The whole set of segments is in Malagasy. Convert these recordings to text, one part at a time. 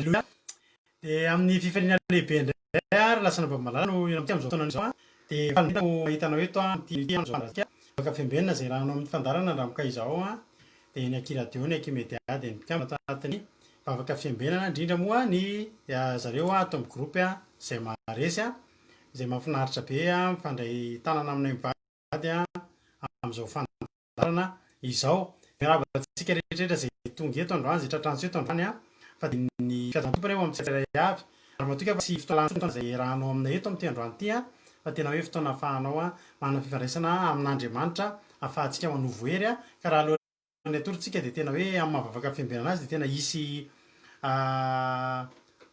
Aleloia. Dia amin'ny fifaliana lehibe indray ary lasa Nabavy Malala no eo amintsika amin'izao fotoana izao. Dia faly indrindra no mahita anao eto amin'ity andro izao. Afaka fiambenana izay rahanao amin'ny fandaharana Andramoka izao. Dia ny Aky Radio, ny Aky Media dia ny mpikambana ato anatin'ny vavaka fiambenana, indrindra moa ny zareo ato amin'ny groupe izay maharesy, izay mahafinaritra be mifandray tanana aminay mivady amin'izao fandaharana izao. Miarahaba antsika rehetra izay tonga eto androany, izay tratrantsika eto androany fa dia ny fiadanan'ny Tompo anie ho amintsika tsirairay avy. Ary matoky aho fa tsy fotoana lany fotoana izay iarahanao aminay eto amin'ity androany ity fa tena hoe fotoana ahafahanao manana fifandraisana amin'Andriamanitra ahafahantsika manovo hery ka raha alohan'ny hatory tsika dia tena hoe amin'ny maha vavaka fiambenana azy dia tena hisy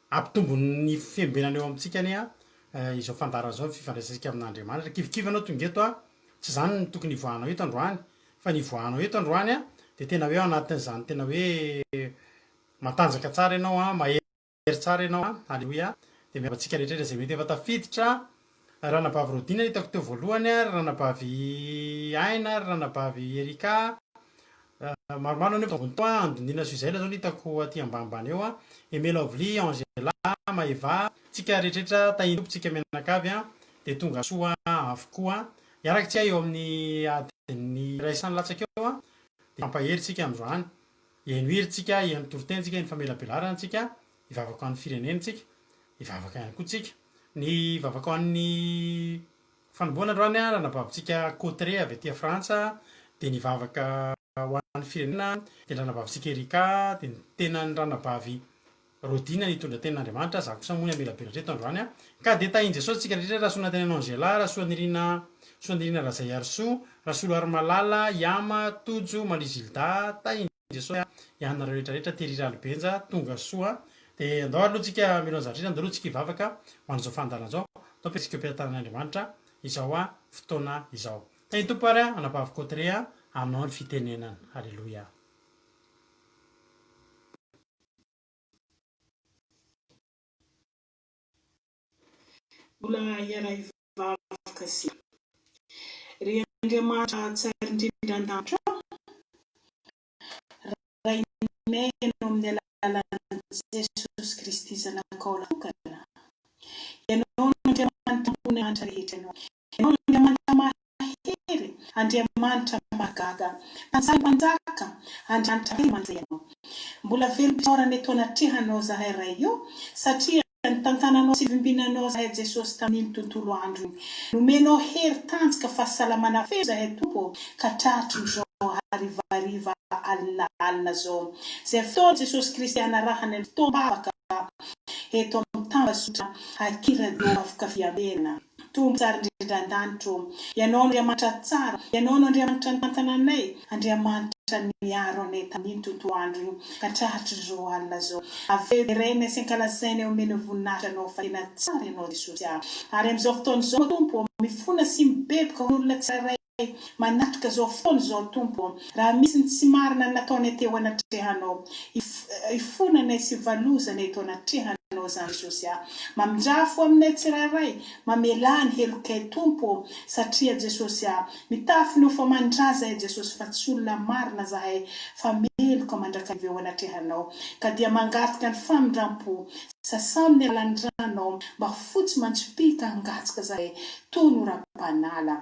hampitombo ny fiambenana eo amintsika anie izao fandaharana izao ny fifandraisantsika amin'Andriamanitra. Kivikivy ianao tonga eto tsy izany no tokony hivoahanao eto androany fa ny hivoahanao eto androany dia tena hoe ao anatin'izany tena hoe matanjaka tsara ianao mahery Hery tsara ianao an! Aleloia! Dia miarahaba antsika rehetra izay mety efa tafiditra, Ranabavy Rodina hitako teo voalohany, ry Ranabavy Aina, ry Ranabavy Ericka, maromaro anefa ambony teo an, Andonina Suzelle zao no hitako aty ambanimbany eo an, Aimé Lovely, Angela, Maeva, tsika rehetrarehetra tahin'ny Tompo tsika mianakavy an, dia tonga soa avokoa, hiaraka tsika eo amin'ny adin'ny iray sy ny latsaka eo an, dia hifampahery tsika androany. Heno hira tsika, heno toriteny tsika, heno famelabelarana tsika, hivavaka ho an'ny firenena tsika, hivavaka ihany koa tsika. Ny vavaka ho an'ny fanombohana androany an, ranabavintsika Cotteret avy aty Frantsa, dia nivavaka ho an'ny firenena, dia ny ranabavintsika Ericka, dia ny tenan'ny ranabavy Rodina nitondra tenin'Andriamanitra, za kosa moa ny hamelabelatra eto androany an. Ka dia tahin'i Jesosy tsika rehetra, Rasoanantenaina Angela, Rasoanirina Soanirina Razaiarisoa, Rasoloarimalala, Yama, Tojo, Marie Gilda, tahin'i Jesosy ianareo rehetra rehetra, Thierry Ralibenja, tonga soa. Dia andao ary aloha tsika mialohan'ny zavatra rehetra, andao aloha tsika hivavaka ho an'izao fandaharana izao. Andao apetratsika eo am-pelatanan'Andriamanitra izao fotoana izao. Tahin'ny Tompo ary anabavy Cotteret aminao ny fitenenana. Haleloia. Mbola hiara-hivavaka isika. Ry Andriamanitra tsara indrindra an-danitra ô, Rainay Ianao amin'ny alalan'i Jesosy Kristy Zanakao lahitokana. Ianao no Andriamanitra ambony lanitra rehetra Ianao. Ianao no Andriamanitra mahery, Andriamanitra mahagaga, Mpanjaka mpanjaka, Andriamanitra Andriamanitra Ianao. Mbola velom-pisaorana eto anatrehanao zahay Ray o, satria nitantananao sy nivimbinanao zahay Jesosy tamin'iny tontolo andro iny. Nomenao hery, tanjaka, fahasalamana feno zahay Tompo o, ka tratrin'izao harivariva alina alina zao. Izay fotoana Jesosy Kristy hanarahana ny fotoam-bavaka eto amin'ny tambazotra Aky Radio Vavoka Fiambenana. Tompo tsara indrindra an-danitra ô! Ianao no Andriamanitra tsara, Ianao no Andriamanitra nitantana anay, Andriamanitra niaro anay tamin'iny tontolo andro iny ka tratrin'izao alina izao. Avelo derainay sy ankalazainay omenay voninahitra Anao fa tena tsara Ianao Jesosy a! Ary amin'izao fotoana izao Tompo ô, mifona sy mibevoka ho an'olona tsirairay manatrika izao fotoana izao Tompo ô, raha misy ny tsy marina nataonay teo anatrehanao, ifonanay sy valozanay eto anatrehanao izany Jesosy a! Mamindrà fo aminay tsirairay, mamelà ny helokay Tompo ô, satria Jesosy a! Mitafy nofo aman-dra zahay Jesosy fa tsy olona marina zahay fa meloka mandrakariva eo anatrehanao, ka dia mangataka ny famindram-po, sasao amin'ny alalan'ny ranao mba ho fotsy mantsipìka hangatsika zahay toy ny oram-panala.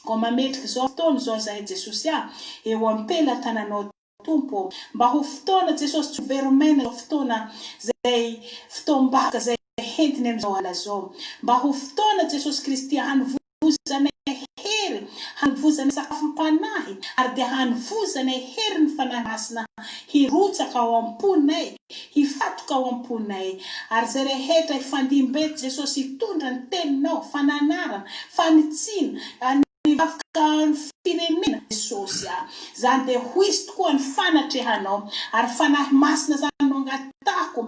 Koa mametraka izao fotoana izao izahay Jesosy ah, eo am-pelatananao Tompo ô, mba ho fotoana Jesosy tsy ho very maina izao fotoana izay fotoam-bavaka izay hentiny amin'izao alina izao. Mba ho fotoana Jesosy Kristy hanovozanay hery, hanovozanay sakafom-panahy ary dia hanovozanay hery ny Fanahy Masina hirotsaka ao am-ponay, hifatoka ao am-ponay. Ary izay rehetra hifandimby eto Jesosy hitondra ny teninao, fananarana, fanitsiana, ny vavaka ny firenena Jesosy a! Zany dia ho hisy tokoa ny fanatrehanao ary Fanahy Masina zany no angatahako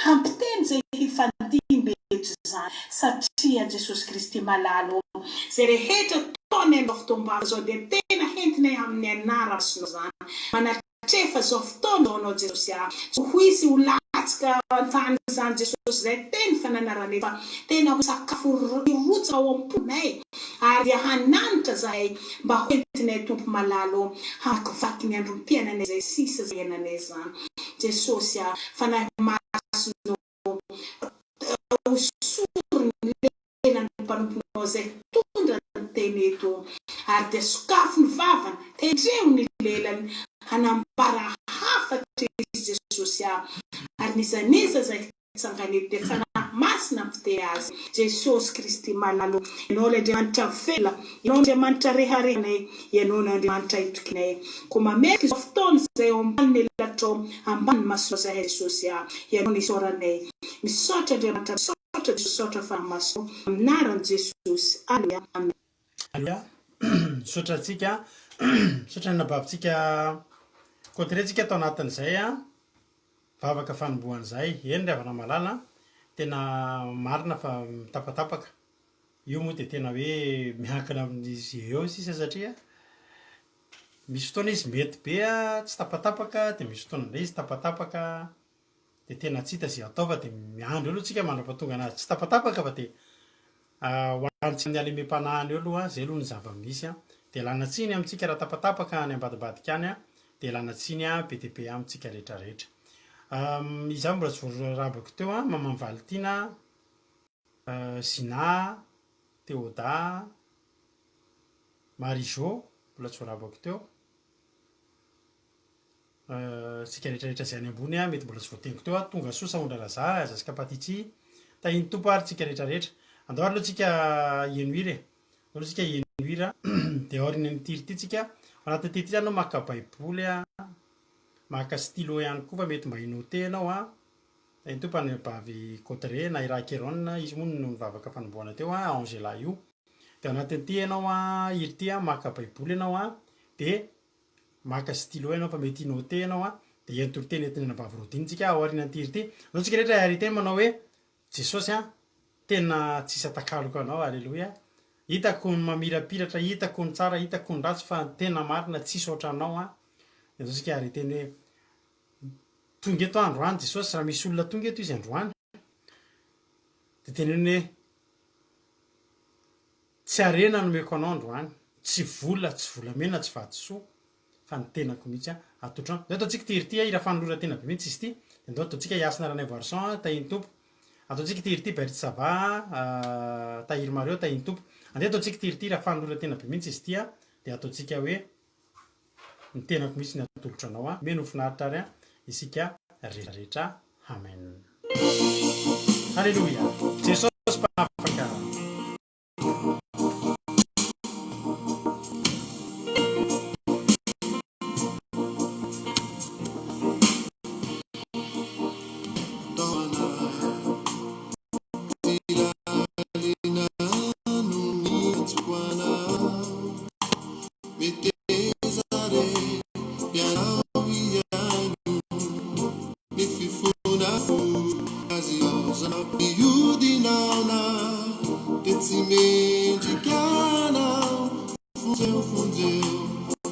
hampiteny izay hifandimby eto izany satria Jesosy Kristy malala ô izay rehetra ataonay amin'izao fotoam-bavaka izao dia tena hentinay amin'ny anarana masinao izany Trefa zao fotoana zao anao Jesosy ah tsy ho hisy ho latsaka antany izany Jesosy izay teny fananarana efa tena ho sakafo hirotsaka ao am-ponay ary dia hananitra zahay mba ho entinay Tompo malala ô hamakivaky ny androm-piainanay izay sisa izay iainanay izany Jesosy ah Fanahy Masina. Masinao, hosory ny lelan'ny mpanomponao izay hitondra ny teny eto, ary dia sokafy ny vavany, tendreo ny lelany hanambara hafatra izy Jesosy a, ary n'iza n'iza izay hitsangana eto dia Fanahy Masina hampiteny azy, Jesosy Kristy malala ô, Ianao ilay Andriamanitra velona, Ianao Andriamanitra reharehanay, Ianao no Andriamanitra itokianay, koa mametraka izao fotoana izay eo ambanin'ny elatrao, ambanin'ny masonao izahay Jesosy a, Ianao no isaoranay, misaotra Andriamanitra, misaotra Jesosy, misaotra Fanahy Masina, amin'ny anaran'i Jesosy, Aleloia, Amen. Aleloia, misaotra antsika, misaotra ny anabavintsika Cotteret tsika tao anatin'izay a, vavaka fanombohana izay, eny ry havana malala a, tena marina fa mitapatapaka, Io moa dia tena hoe miankina amin'izy eo sisa satria misy fotoana izy mety be tsy tapatapaka dia misy fotoana indray izy tapatapaka dia tena tsy hita izay atao fa dia miandry eo aloha tsika mandra-pahatonga anazy tsy tapatapaka fa dia ho antsika ny halemem-panahiny eo aloha, izay aloha ny zava-misy an. Dia ialana tsiny amintsika raha tapatapaka any ambadimbadika any an, dia ialana tsiny be dia be amintsika rehetrarehetra. Izaho mbola tsy voarabako teo an, Maman Valitiana. Zina, Théoda, Marie Jo, mbola tsy voarabako teo. Tsika rehetra rehetra izay any ambony ah, mety mbola tsy voateniko teo ah, tonga soa Sahondraraza, Azaska Patiti, tahin'ny Tompo ary tsika rehetra rehetra. Andao ary aloha tsika heno hira e. Andao aloha tsika heno hira, dia aorian'ity hira ity tsika, ao anatin'ity hira ity zany ianao maka baiboly ah, maka stylo ihany koa fa mety mba hi-noter ianao ah. Ento mpanebavy Cotteret na i Rakeron, izy moa no nivavaka fanombohana teo an, Angela io. Dia ao anatin'ity ianao an, hira ity an, maka baiboly ianao an, dia maka stylo ianao fa mety hi-noter ianao an, dia ento toriteny entin'ny anabavy Rodine tsika ao aorianan'ity hira ity. Andao tsika rehetra hiara-hiteny manao hoe, Jesosy an, tena tsisy atakaloko anao, Aleloia. Hitako ny mamirapiratra, hitako ny tsara, hitako ny ratsy fa ny tena marina tsisy ohatranao an. Dia andao tsika hiara-hiteny hoe, Tonga eto aho androany Jesosy, raha misy olona tonga eto izy androany dia teneno hoe tsy harena no omeko anao androany, tsy vola, tsy volamena, tsy vatosoa fa ny tenako mihitsy aho atolotro anao. Ndao ataontsika ity hira ity, hira fanoloran-tena be mihitsy izy ity, dia ndao ataontsika Hasina Ranaivoarison, tahin'ny Tompo. Ataontsika ity hira ity Berthe Sava, Tahiry Mario, tahin'ny Tompo. Andeha ataontsika ity hira ity, hira fanoloran-tena be mihitsy izy ity, dia ataontsika hoe. Ny tenako mihitsy ny atolotro anao an. Mino ho finaritra ary an isika rehetra rehetra. Amen. Haleloia. Jesosy mpanafaka. Meteza re ianao hihaino ny fifonako azy aza mihodina na dia tsy mendrika anao Vonjeo, vonjeo,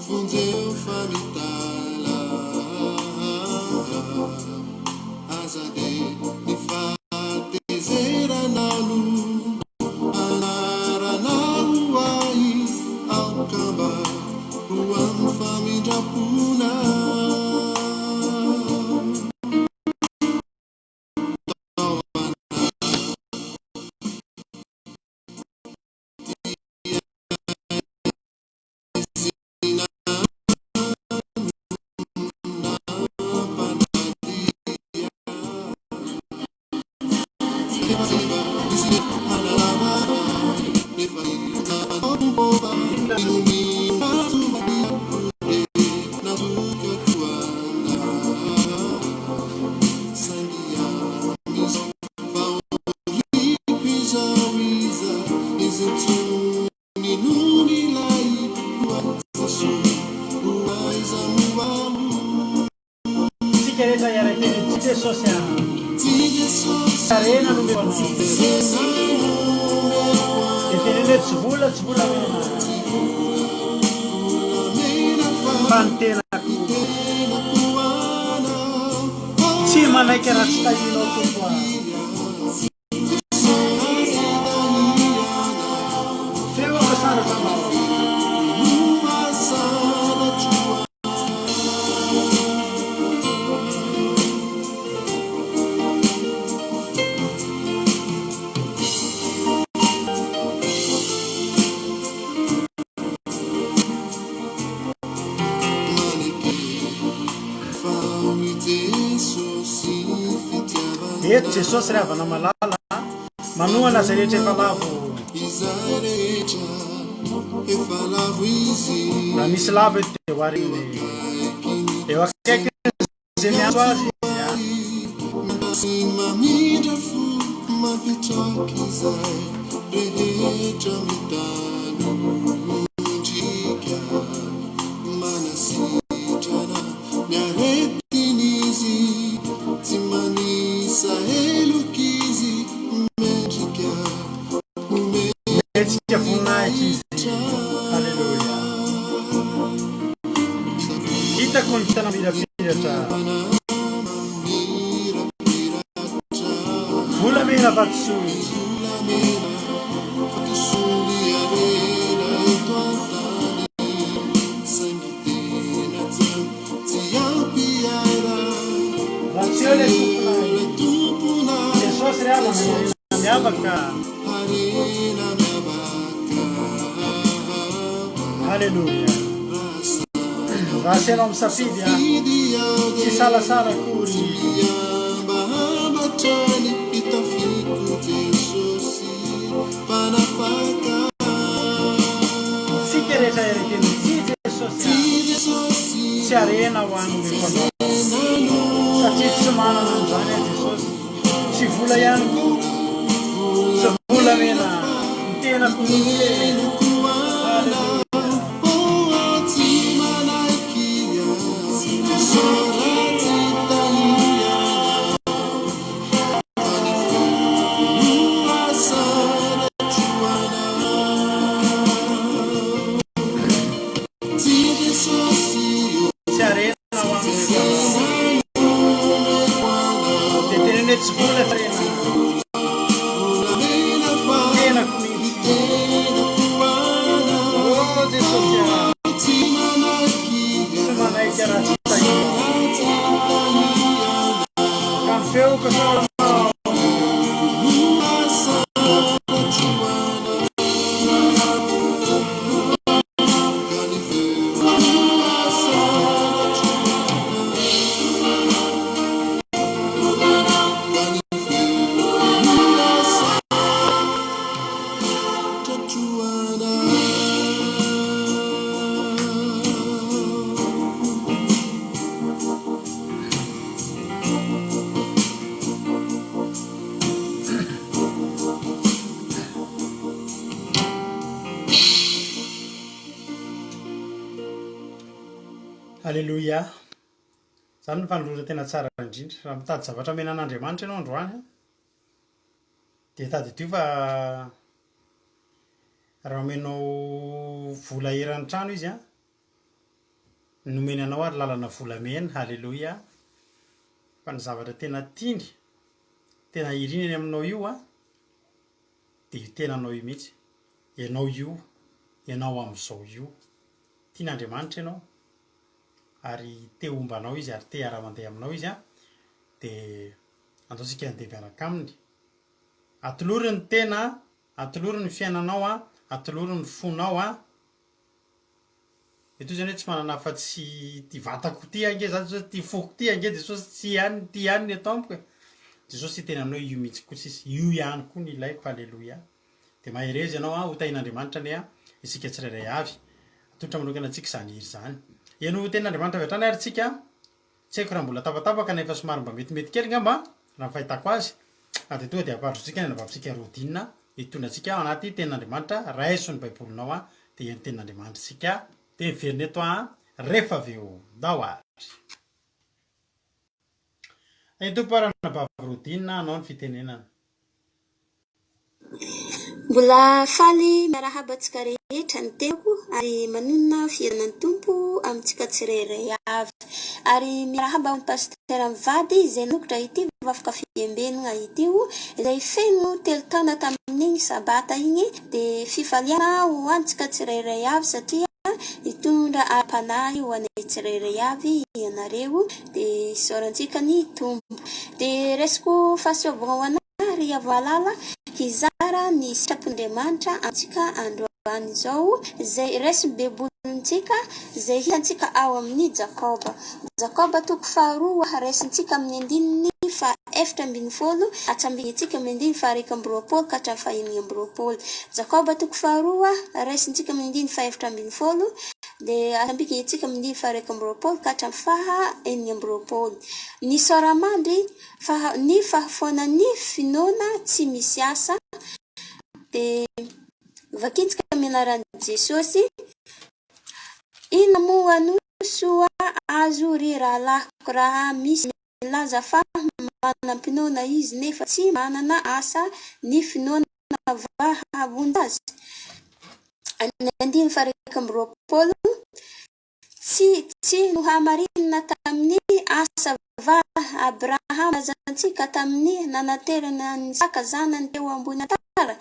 vonjeo fa mitalaho Aza dia ny fahatezeranao no Anaranao ho ahy aoka mba ho amin'ny famindram-ponao. Tao anaty haizina no nampanadia. Tsika rehetra hiara-hiteny hoe Tsy Jesosy an! Harena no omeko anao. Dia teneno hoe tsy vola, tsy volamena. Fa ny tenako. Tsy manaiky raha tsy tahianao Tompo a! Feo asandratra anao. Eto Jesosy ry havana malala a, manohana izay rehetra efa lavo. Izay rehetra efa lavo izy. Raha misy lavo eto dia ho ariny. Eo akaikiny izay miantso azy izy a. Sy mamindra fo mampitraky izay rehetra mitanondrika manasitrana Ny aretin'izy tsy manisa helok'izy mendrika Mendrika voninahitra izy. Haleloia. Hitako ny tana mirapiratra. Volamena vatosoa. Raha tsy eo ilay tomponay, Jesosy ry havana harena miavaka. Haleloia. Raha asainao misafidy aho, tsy hisalasala akory. Tsika rehetra eriteny tsy Jesosy ah, tsy harena ho an'ny omeko anao satria tsy manana an'izany aho Jesosy, tsy vola ihany koa, tsy volamena, ny tenako mihitsy e, Haleloia. Tsy harena ho an'ny Dia teneno hoe tsy vola tsy harena. Tenako mihitsy. Oh Jesosy ah. Tsy manaiky raha tsy tahianao. Ka ny feoko saranao. Aleloia. Izany no fanoloran-tena tsara indrindra. Raha mitady zavatra omena an'Andriamanitra ianao androany an, dia tadidio fa raha omenao vola eran'ny trano izy an, Nomeny anao ary lalana volamena, haleloia, fa ny zavatra tena tiany, tena iriny any aminao io an, dia io tenanao io mihitsy, ianao io, ianao amin'izao io, tian'Andriamanitra ianao, ary te homba anao Izy ary te hiara-mandeha aminao Izy an, dia andao isika handeha miaraka Aminy, atolory ny tena, atolory ny fiainanao an, atolory ny fonao an, Eto zany hoe tsy manana afa-tsy ity vatako ity ange za Jesosy, ity foko ity ange Jesosy, tsy ihany, ity ihany ny eto amiko e. Jesosy hiteny aminao io mihitsy koa sisa, io ihany koa no ilaiko, haleloia. Dia mahereza ianao an, ho tahian'Andriamanitra anie an, isika tsirairay avy. Atolotra manokana antsika izany hira izany. Heno tenin'Andriamanitra avy hatrany ary tsika. Tsy haiko raha mbola tapatapaka na efa somary mba metimety kely ngamba raha ny fahitako azy, fa dia tonga dia ampandrosotsika ny anabavintsika Rodina hitondra antsika ao anaty tenin'Andriamanitra, raiso ny baibolinao an, dia heno tenin'Andriamanitra isika, dia miverina eto an, rehefa avy eo. Ndao ary. Eny Tompo ary anabavy Rodina hanao ny fitenenana. Mbola faly miarahaba antsika rehetra ny tenako ary manonona fiadanan'ny Tompo amintsika tsirairay avy. Ary miarahaba an'i Pasitera mivady izay nanokatra ity vafoka fiembenana ity izay feno telo taona tamin'igny sabata igny dia fifaliana ho antsika tsirairay avy satria hitondra ara-panahy ho anay tsirairay avy ianareo dia isaorantsika ny Tompo. Dia raisiko fahasoavana ho anay. Ry Avoalala, hizara ny sitrapon'Andriamanitra amintsika androany izao, izay raisin'ny Baibolintsika, izay hitantsika ao amin'ny Jakoba. Jakoba toko faharoa, raisintsika amin'ny andininy faha 14, atsambintsika amin'ny andininy faha 21 ka hatramin'ny faha 26. Jakoba toko faharoa, raisintsika amin'ny andininy faha 14, dia atsambintsika amin'ny andininy faha 21 ka hatramin'ny faha 26. Ny saoramandry, faha, ny fahafoanan'ny finoana tsy misy asa, dia vakintsika amin'ny anaran'i Jesosy. Inona moa no soa azo ry rahalahiko raha misy milaza fa manam-pinoana izy nefa tsy manana asa ny finoana va hahavonjy azy? Ny andininy faha 21, Tsy tsy nohamarinina tamin'ny asa va Abrahama razantsika tamin'ny nanaterana an'i Isaka zanany teo ambony alitara?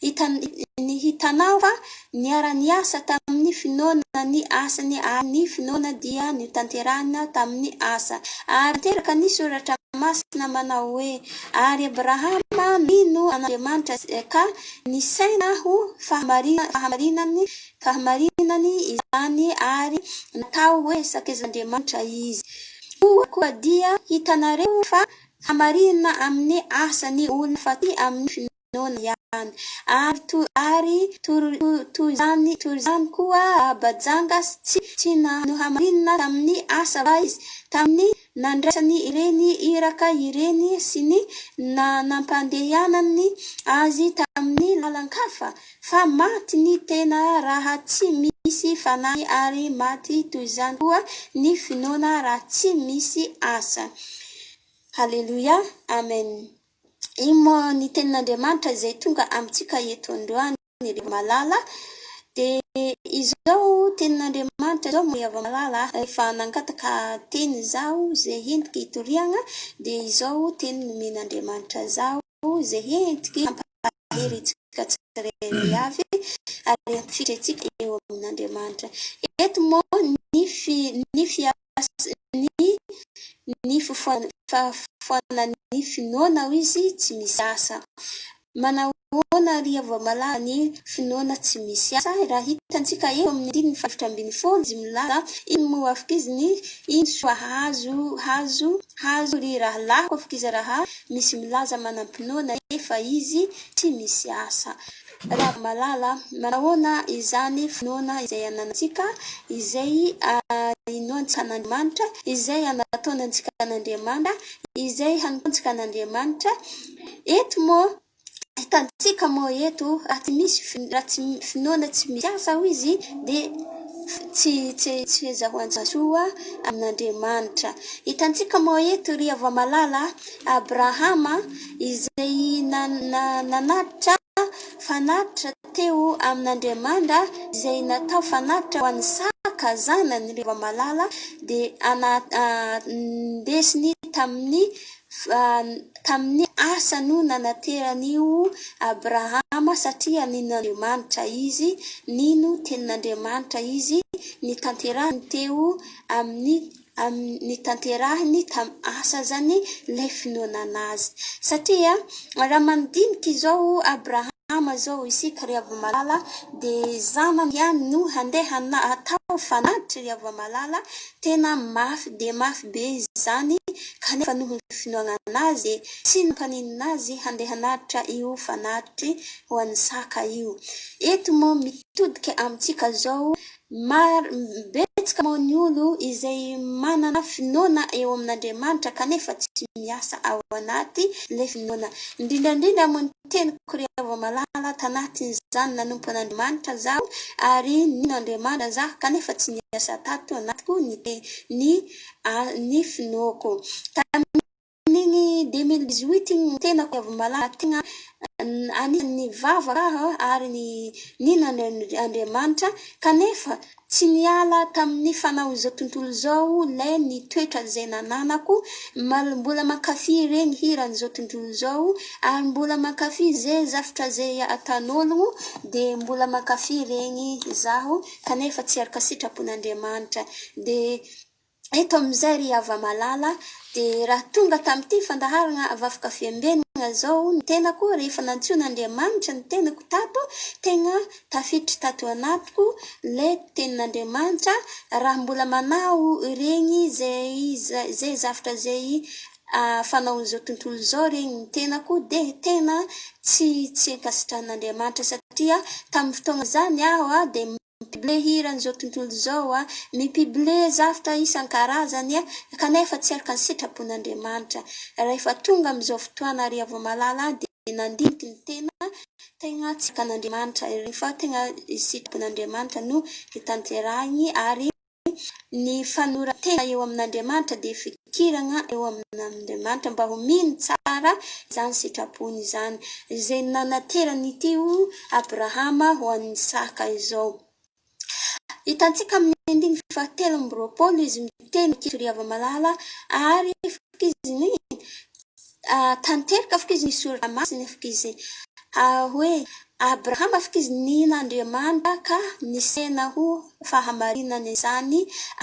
Hitan ny hitanao fa niara-niasa tamin'ny finoana ny asany ary ny finoana dia notanterahina tamin'ny asa. Ary tanteraka ny soratra masina manao hoe, Ary Abrahama nino an'Andriamanitra ka nisaina ho fahamarinany Fahamarinany izany ary natao hoe sakaizan'Andriamanitra izy. Koa koa dia hitanareo fa hamarinina amin'ny asa ny olona fa tsy amin'ny finoana ihany. Ary toy ary toy izany toy izany koa Rahaba-janga tsy tsy nohamarinina tamin'ny asa va izy tamin'ny nandraisany ireny iraka ireny sy ny nampandehanany azy tamin'ny lalan-kafa? Fa maty ny tena raha tsy misy fanahy ary maty toy izany koa ny finoana raha tsy misy asa. Haleloia. Amen. Iny moa ny tenin'Andriamanitra izay tonga amintsika eto androany ry malala. Dia izao tenin'Andriamanitra izao moa ry hava-malala, rehefa nangataka teny izaho izay entiko hitoriagna dia izao teny nomen'Andriamanitra zaho. izay hentiky hampahery antsika tsirairay avy ary hampifikitra antsika eo amin'Andriamanitra. Eto moa ny fi, ny fiasa, ny, ny fahafoanan'ny finoana hoy izy tsy misy asa. Manahoana ry hava-malala ny finoana tsy misy asa? Raha hitantsika eo amin'ny andininy faha 14 izy milaza, ino moa afaka izy ny ino soa hazo, hazo, hazo ry rahalahiko afaka izy raha Misy milaza manam-pinoana nefa izy tsy misy asa. Ravamalala, manahoana izany finoana izay ananantsika, izay inoantsika an'Andriamanitra, izay anataonantsika an'Andriamanitra, izay hanompoantsika an'Andriamanitra? Eto moa, hitantsika moa eto, raha tsy misy, raha tsy finoana tsy misy asa hoy izy, dia tsy tsy tsy azahoantsika soa amin'Andriamanitra. Hitantsika moa eto ry hava-malala, Abrahama izay nanatitra fanatitra teo amin'Andriamanitra, izay natao fanatitra ho an'i Isaka zanany ry hava-malala, dia nandesiny tamin'ny Tamin'ny asa no nanateran'io Abrahama satria nino an'Andriamanitra izy, nino tenin'Andriamanitra izy, nitanterahiny teo amin'ny nitanterahiny tamin'ny asa zany ilay finoana anazy. Satria raha mandinika izao Abrahama zao isika ry hava-malala dia zanany ihany no handeha hatao fanatitra ry hava-malala, Tena mafy dia mafy be izany kanefa noho ny finoana anazy tsy nampaninona azy handeha hanatitra io fanatitry ho an'i Saka io. Eto moa mitodika amintsika zao maro betsaka moa ny olo izay manana finoana eo amin'Andriamanitra kanefa tsy miasa ao anaty le finoana. Indrindra indrindra moa ny teniko ry hava-malala tanatin'izany nanompo an'Andriamanitra zaho ary nino Andriamanitra zaho kanefa tsy niasa tato anatiko ny ny ny finoako. Tamin'igny 2018 igny ny tenako ry hava-malala tegna anisan'ny nivavaka aho ary nino an'Andriamanitra kanefa Tsy niala tamin'ny fanaon'izao tontolo izao ilay ny toetra izay nananako, mbola mankafy ireny hiran'izao tontolo izao, ary mbola mankafy izay zavtra izay ataon'ologno, dia mbola mankafy ireny izaho, kanefa tsy araka sitrapon'Andriamanitra. Dia Eto amin'izay ry hava-malala dia raha tonga tamin'ity fandaharana Vavaka Fiambenana izao ny tenako rehefa nantsoin'Andriamanitra ny tenako tato, tegna tafiditra tato anatiko ilay tenin'Andriamanitra, raha mbola manao ireny izay izay zavatra izay. fanaon'izao tontolo izao regny ny tenako dia tena tsy tsy ankasitrahan'Andriamanitra satria tamin'ny fotoagna zany aho dia mi-publier hiran'izao tontolo izao, mi-publier zavtra isan-karazany kanefa tsy araka ny sitrapon'Andriamanitra. Rehefa tonga amin'izao fotoana ry hava-malala dia nandiniky ny tena, tegna tsy araka an'Andriamanitra ireny fa tegna sitrapon'Andriamanitra no hitanterahiny ary Ny fanoran-tena eo amin'Andriamanitra dia fikirana eo amin'Andriamanitra mba ho mino tsara izany sitrapony izany, izay nanateran'ity Abrahama ho an'i Isaka izao. Hitantsika amin'ny andininy fahatelo 23 izy miteny ankizy ry hava-malala ary izy ny tanteraka afaka izy ny soratra masina afaka izy hoe Abrahama afaka izy nino Andriamanitra ka nisaina ho fahamarinana izany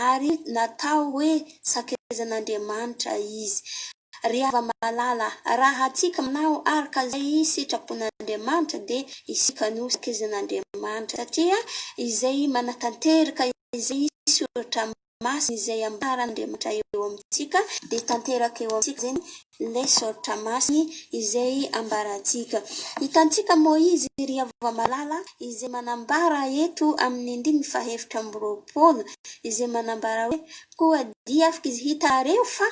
ary natao hoe sakezan'Andriamanitra izy. Ry hava-malala, raha antsika manao araka izay sitrapon'Andriamanitra dia isika no sakezan'Andriamanitra satria izay manatanteraka izay soratra Masina izay ambaran'Andriamanitra eo amintsika dia tanteraka eo amintsika izany ilay soratra masina izay ambarantsika. Hitantsika Moizy ry hava-malala izay manambara eto amin'ny andininy fahefatra 24 izay manambara hoe koa dia afaka izy hitanareo fa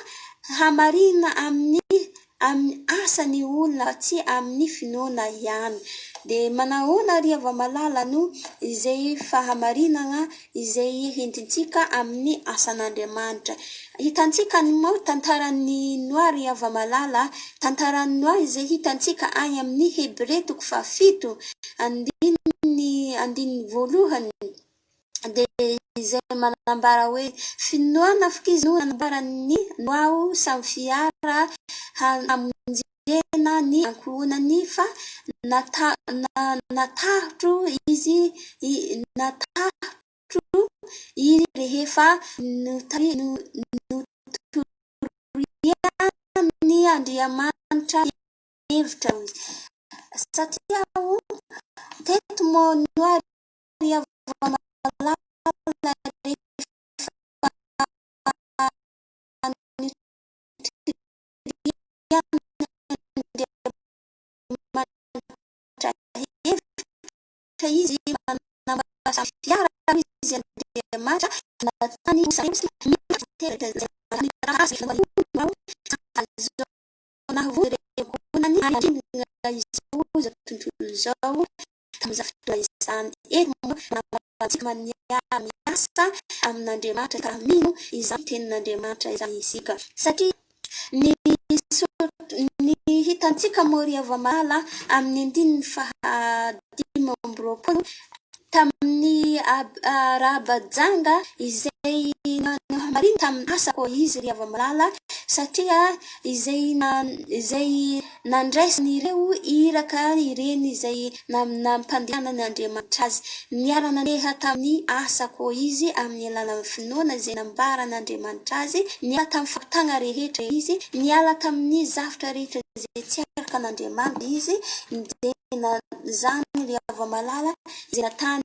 hamarina amin'ny amin'ny asa ny olona fa tsy amin'ny finoana ihany. Dia manahoana ry hava-malala no izay fahamarinana izay entintsika amin'ny asan'Andriamanitra? Hitantsika ny moa tantaran'i Noa ry hava-malala, tantaran'i Noa izay hitantsika any amin'ny Hebre toko fahafito, andininy andininy voalohany. Dia izay manambara hoe, Finoana afaka izy no nanamboaran'ny Noa ho samy fiara hamonjena ny ankohonany fa natahotro izy natahotro izy rehefa notorian'ny Andriamanitra hevitra satria aho teto moa Noa ry hava-malala rehefa notorian'Andriamanitra hevitra izy manambara fiara izy Andriamanitra natany izao tontolo izao Tamin'izany fotoana izany, eto moa manambara antsika miara-miasa amin'Andriamanitra ka mino izany tenin'Andriamanitra izany isika. Satria ny ny hitantsika Moria Voamalala amin'ny andininy faha 25 tamin'ny Rahaba janga izay nohamariny tamin'ny asa koa izy ry Hava-malala satria izay izay Nandraisan'ireo iraka ireny izay nampandehanan'Andriamanitra azy. Niara-nandeha tamin'ny asa koa izy amin'ny alalan'ny finoana izay nambaran'Andriamanitra azy, niala tamin'ny fahotana rehetra izy, niala tamin'ny zavtra rehetra izay tsy araka an'Andriamanitra izy, dia izany ry hava-malala izay natany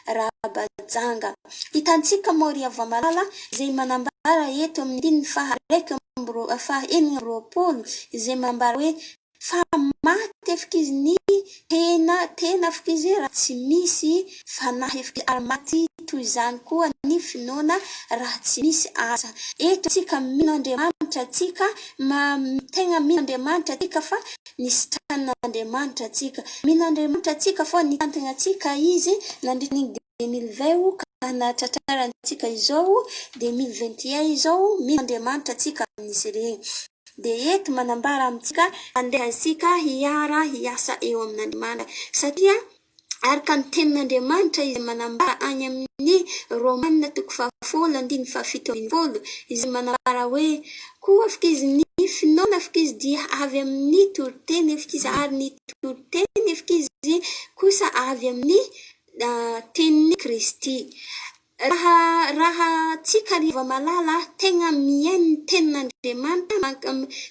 Rahaba-janga. Hitantsika moa ry hava-malala izay manambara eto amin'ny andininy faha 26 izay manambara hoe fa maty afaka izy ny tena tena afaka izy raha tsy misy fanahy afaka izy ary maty toy izany koa ny finoana raha tsy misy asa. Eto tsika mino Andriamanitra tsika tegna mino Andriamanitra tsika fa Nisitrahan'Andriamanitra antsika. Mino Andriamanitra antsika fa nitantana antsika Izy nandritra ny 2020 ka nahatratrarantsika izao 2021 izao. Mino Andriamanitra antsika amin'izy ireny. Dia eto manambara amintsika andeha isika hiara hiasa eo amin'Andriamanitra satria Araka ny Tenin'Andriamanitra izay manambara any amin'ny Romana toko fahafolo andininy fahafito 17, izay manambara hoe, Koa afaka izy ny finoana afaka izy dia avy amin'ny toriteny afaka izy, ary ny toriteny afaka izy kosa avy amin'ny tenin'i Kristy. Raha raha tsika ry hava-malala tegna mihaino ny tenin'Andriamanitra,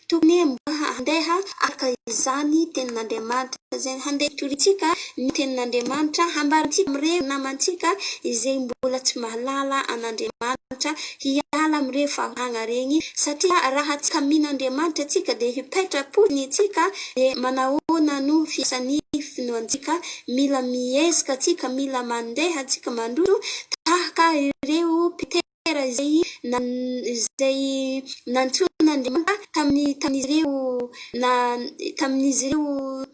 tokony mba handeha araka izany tenin'Andriamanitra izay handeha hitoriantsika ny tenin'Andriamanitra, hambarantsika amin'ireo namantsika izay mbola tsy mahalala an'Andriamanitra, hiala amin'ireo fahotana regny, satria raha tsika mino Andriamanitra tsika dia hipetra-potsiny tsika, dia manahoana no fiasan'ny finoantsika? Mila miezaka tsika, mila mandeha tsika mandroso tahaka ireo Petera izay izay nantsoin'Andriamanitra tamin'ny tamin'izy ireo na tamin'izy ireo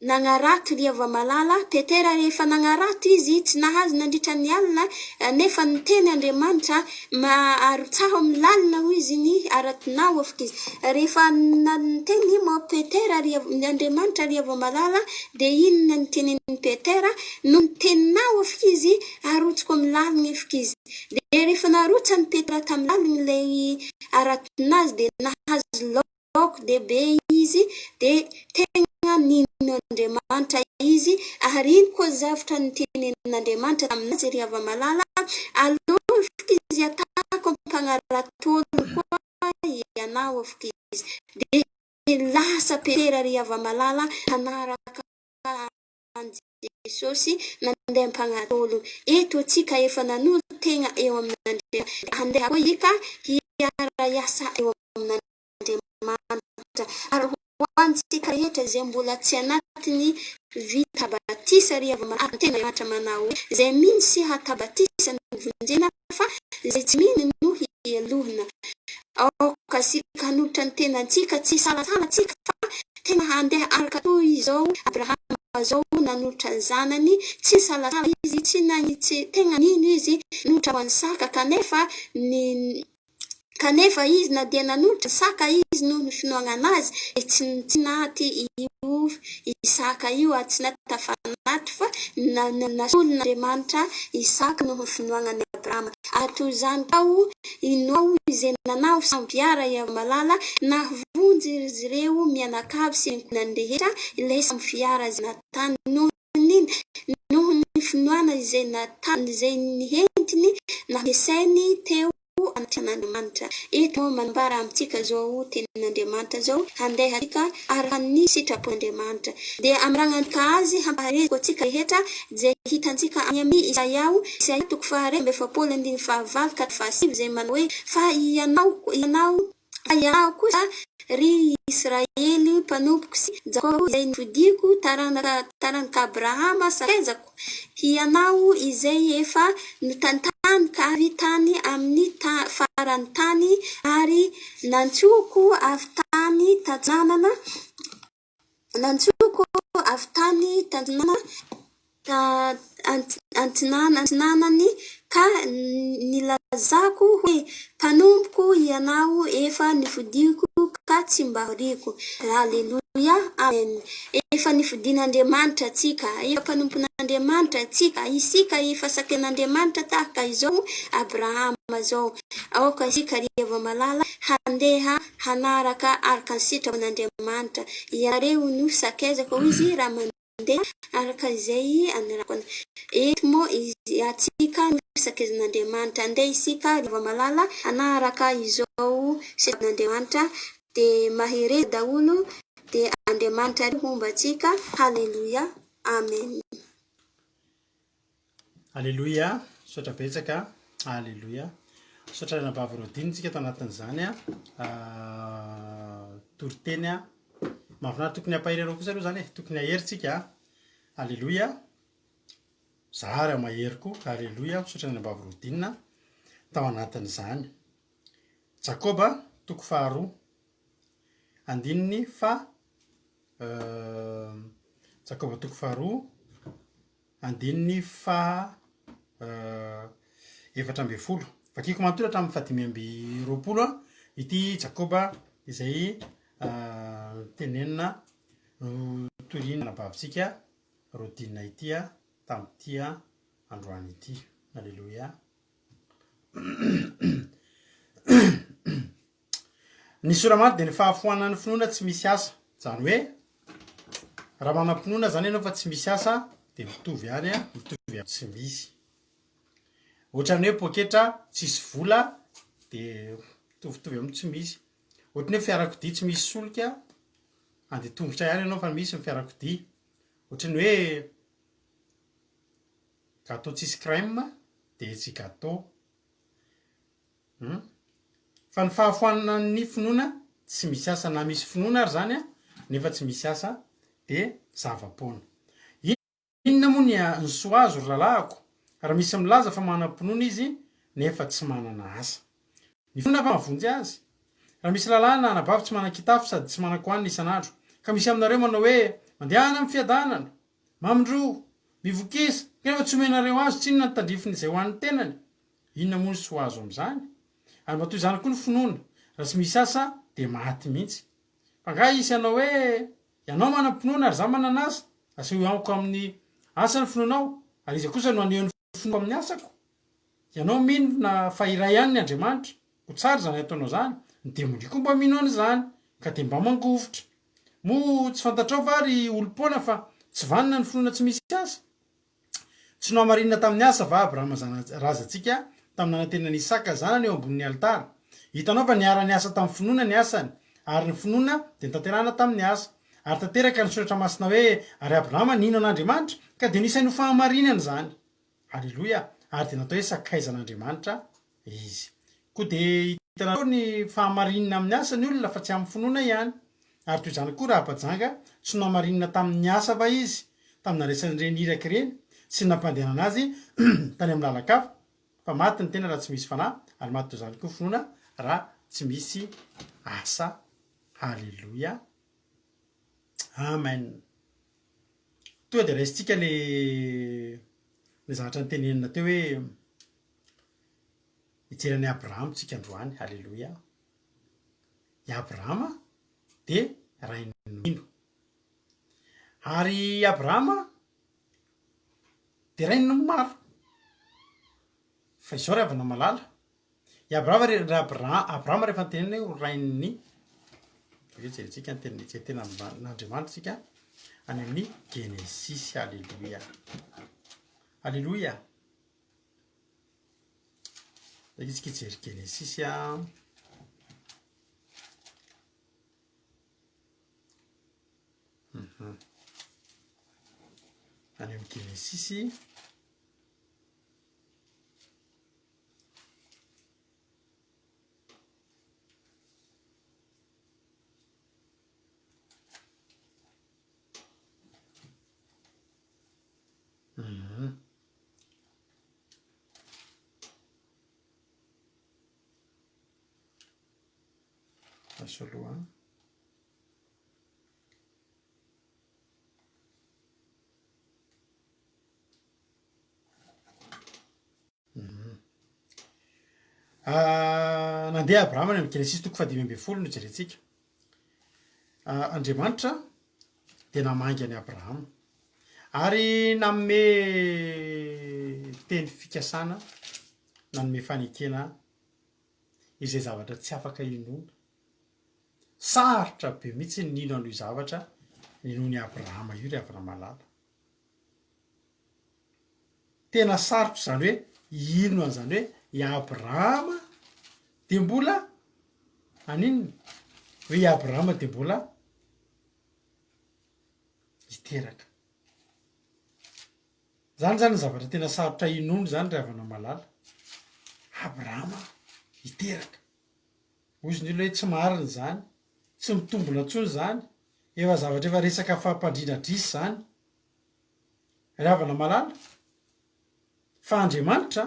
nagnarato ry hava-malala. Petera rehefa nagnarato izy tsy nahazo nandritra ny alina nefa niteny Andriamanitra ma arotsaho amin'ny lalina hoy izy ny aratinao afaka izy. Rehefa niteny moa Petera ry Andriamanitra ry hava-malala Dia inona no tenenin'i Petera? Noho ny teninao afaka izy, arotsiko amin'ny lalina efaka izy. Dia rehefa narotsan'i Petera tamin'ny lalina ilay haraton'azy dia nahazo laoko dia be izy, dia tegna nino an'Andriamanitra izy, ary ino koa zavtra notenenin'Andriamanitra tamin'azy ry hava-malala, aleo efaka izy atako am-pagnarato-olo koa ianao afaka izy. Dia Lasa Petera ry hava-malala hanaraka an'i Jesosy nandeha am-pagnatolo. Eto antsika efa nanolo-tegna eo amin'Andriamanitra, handeha koa isika hiara-hiasa eo amin'Andriamanitra. Ary ho antsika rehetra izay mbola tsy anatin'ny vita batisa ry hava-malala, ary tena Andriamanitra manao hoe, izay mino sy hatao batisa no vonjena fa izay tsy mino no helohina. Aoka isika hanolotra ny tenantsika, tsy hisalasala tsika fa tena handeha araka toy izao Abrahama izao nanolotra ny zanany, tsy nisalasala izy, tsy nagnitsy tegna nino izy, nanolotra ho an'i Isaka, kanefa ny kanefa izy na dia nanolotra Isaka izy noho ny finoagnana azy, dia tsy tsy naty io Isaka io ary tsy natafanaty fa nasolon'Andriamanitra Isaka noho ny finoagnan'i Abrahama. Ary toy izany koa i Noa izay nanao sambo-fiara i Amalala nahavonjy izy ireo mianakavy sy ankohonany rehetra ilay sambo-fiara izay natany noho ny noho ny finoana izay natany izay nihentiny nampiasainy teo anatrehan'Andriamanitra. Eto moa manambara amintsika izao tenin'Andriamanitra izao, handeha antsika araka ny sitrapon'Andriamanitra. Dia amaragnantsika azy hampaherezako antsika rehetra izay hitantsika any amin'ny Isaia, Isaia toko faha-41 andininy fahavalo ka fahasivy izay manao hoe, Fa ianao, ianao, fa ianao kosa, ry Israely mpanompoko sy Jakoba izay nofidiko, taranaka, taranak'Abrahama sakaizako, Hianao izay efa notantaniko avy tany amin'ny faran'ny tany ary nantsoiko avy tany tatsinanana, nantsoiko avy tany tatsinanana, antsinanany, ka nilazako hoe, Mpanompoko hianao, efa nofidiko ka tsy mba horiko. Haleloia! Amen! Efa nifidin'Andriamanitra antsika, efa mpanompon'Andriamanitra antsika, isika efa saken'Andriamanitra tahaka izao Abrahama izao. Aoka isika ry hava-malala handeha hanaraka araka ny sitrapon'Andriamanitra. Ianareo no sakaizako, hoy izy, raha mandeha araka izay anarako anareo. Eto moa izy antsika no sakaizan'Andriamanitra. Andeha isika ry hava-malala hanaraka izao sitrapon'Andriamanitra. Dia mahereza daholo dia Andriamanitra ry homba antsika Haleloia Amen. Aleloia, misaotra betsaka, aleloia. Misaotra anabavy Rodine tsika tao anatin'izany a, toriteny a. Mahafinaritra tokony hampahery anao kosa aloha zany e, tokony hahery tsika a. Aleloia. Za ary mahery koa, aleloia, misaotra anabavy Rodine tao anatin'izany. Jakoba toko faharoa andininy faha Jakoba toko faharoa andininy faha 14. Vakiko manontolo hatramin'ny fahadimy amby roapolo ity Jakoba izay tenenina notoriana anabavintsika Rodina ity tamin'ity androany ity. Aleloia. Ny sora-maty dia ny fahafoanan'ny finoana tsy misy asa. Izany hoe raha manam-pinoana izany ianao fa tsy misy asa dia mitovy ihany, mitovy amin'ny tsy misy. Ohatran'ny hoe poketra tsisy vola dia mitovitovy amin'ny tsy misy. Ohatran'ny hoe fiarakodia tsy misy solika, andeha tongotra ihany ianao fa misy ny fiarakodia. Ohatran'ny hoe gateau tsisy crème dia tsy gateau. Hum. Fa ny fahafoanan'ny finoana tsy misy asa, na misy finoana ary izany nefa tsy misy asa dia zava-poana. Inona moa ny ny soa azo ry rahalahiko raha misy milaza fa manam-pinoana izy nefa tsy manana asa? Ny finoana va mahavonjy azy? Raha misy rahalahy na anabavy tsy manan-kitafy sady tsy manan-kohanina isan'andro, ka misy aminareo manao hoe, Mandehana amin'ny fiadanana! Mamindroa! Mivokisa! Kanefa tsy omenareo azy tsinona ny tandrifiny izay ho an'ny tenany? Inona moa ny soa azo amin'izany? Ary mba toy izany koa ny finoana, raha tsy misy asa dia maty mihitsy. Fa angaha hisy hanao hoe, Ianao manam-pinoana ary izaho manana asa? Asehoy amiko amin'ny asa ny finoanao, ary iza kosa no haneho ny finoako amin'ny asako? Ianao mino na fa iray ihany ny Andriamanitra, koa tsara izany ataonao izany, ny demonia koa mba mino an'izany, ka dia mba mangovitra. Moa tsy fantatrao va ry olom-poana fa tsy vanona ny finoana tsy misy asa? Tsy nohamarinina tamin'ny asa va Abrahama zana-razantsika tamin'ny nanantenany Isaka zanany eo ambonin'ny alitara? Hitanao fa niara-niasa tamin'ny finoana ny asany, ary ny finoana dia notanterahina tamin'ny asa. Ary tanteraka ny Soratra Masina hoe, Ary Abrahama nino an'Andriamanitra, ka dia nisainy ho fahamarinana izany. Aleloia! Ary dia natao hoe sakaizan'Andriamanitra izy. Koa dia hitanareo ny fahamarinana amin'ny asa ny olona fa tsy amin'ny finoana ihany. Ary toy izany koa Rahabajanga, tsy nohamarinina tamin'ny asa va izy, tamin'ny nandraisany ireny iraka ireny sy ny nampandehanana azy tany amin'ny lalan-kafa? Fa maty ny tena raha tsy misy fanahy, ary maty toy izany koa ny finoana raha tsy misy asa. Haleloia. Amen. Tonga dia raisintsika le le zavatra notenenina teo hoe Hijery an'i Abrahama tsika androany, Aleloia. I Abrahama dia rain'ny mino. Ary i Abrahama dia rain'ny maro. Fa izao ry havana malala, i Abrahama ry Abrahama rehefa nitenenina hoe ho rain'ny Aleo jerentsika ny tenin'ny hijery tenan'Andriamanitra tsika any amin'ny Genesisy. Aleloia. Aleloia. Ndao isika hijery Genesisy a. Mhm. Any amin'ny Genesisy. Mhm. Lasa aloha an. Mhm. Ah, nandeha Abrahama any amin'ny Genesisy toko fahadimy ambin'ny folo no jerentsika. Ah, Andriamanitra dia namangy an'i Abrahama ary nanome teny fikasana, nanome fanekena izay zavatra tsy afaka inoana. Sarotra be mihitsy ny nino an'io zavatra ninoan'i Abrahama io ry havana malala. Tena sarotra izany hoe hino an'izany hoe i Abrahama dia mbola haninona? Hoe i Abrahama dia mbola hiteraka. Izany izany ny zavatra tena sarotra inoana izany ry havana malala. Abrahama hiteraka. Hoy izy ny olona hoe tsy marina izany, tsy mitombina intsony izany, efa zavatra efa resaka fampandriana adrisa izany. Ry havana malala, fa Andriamanitra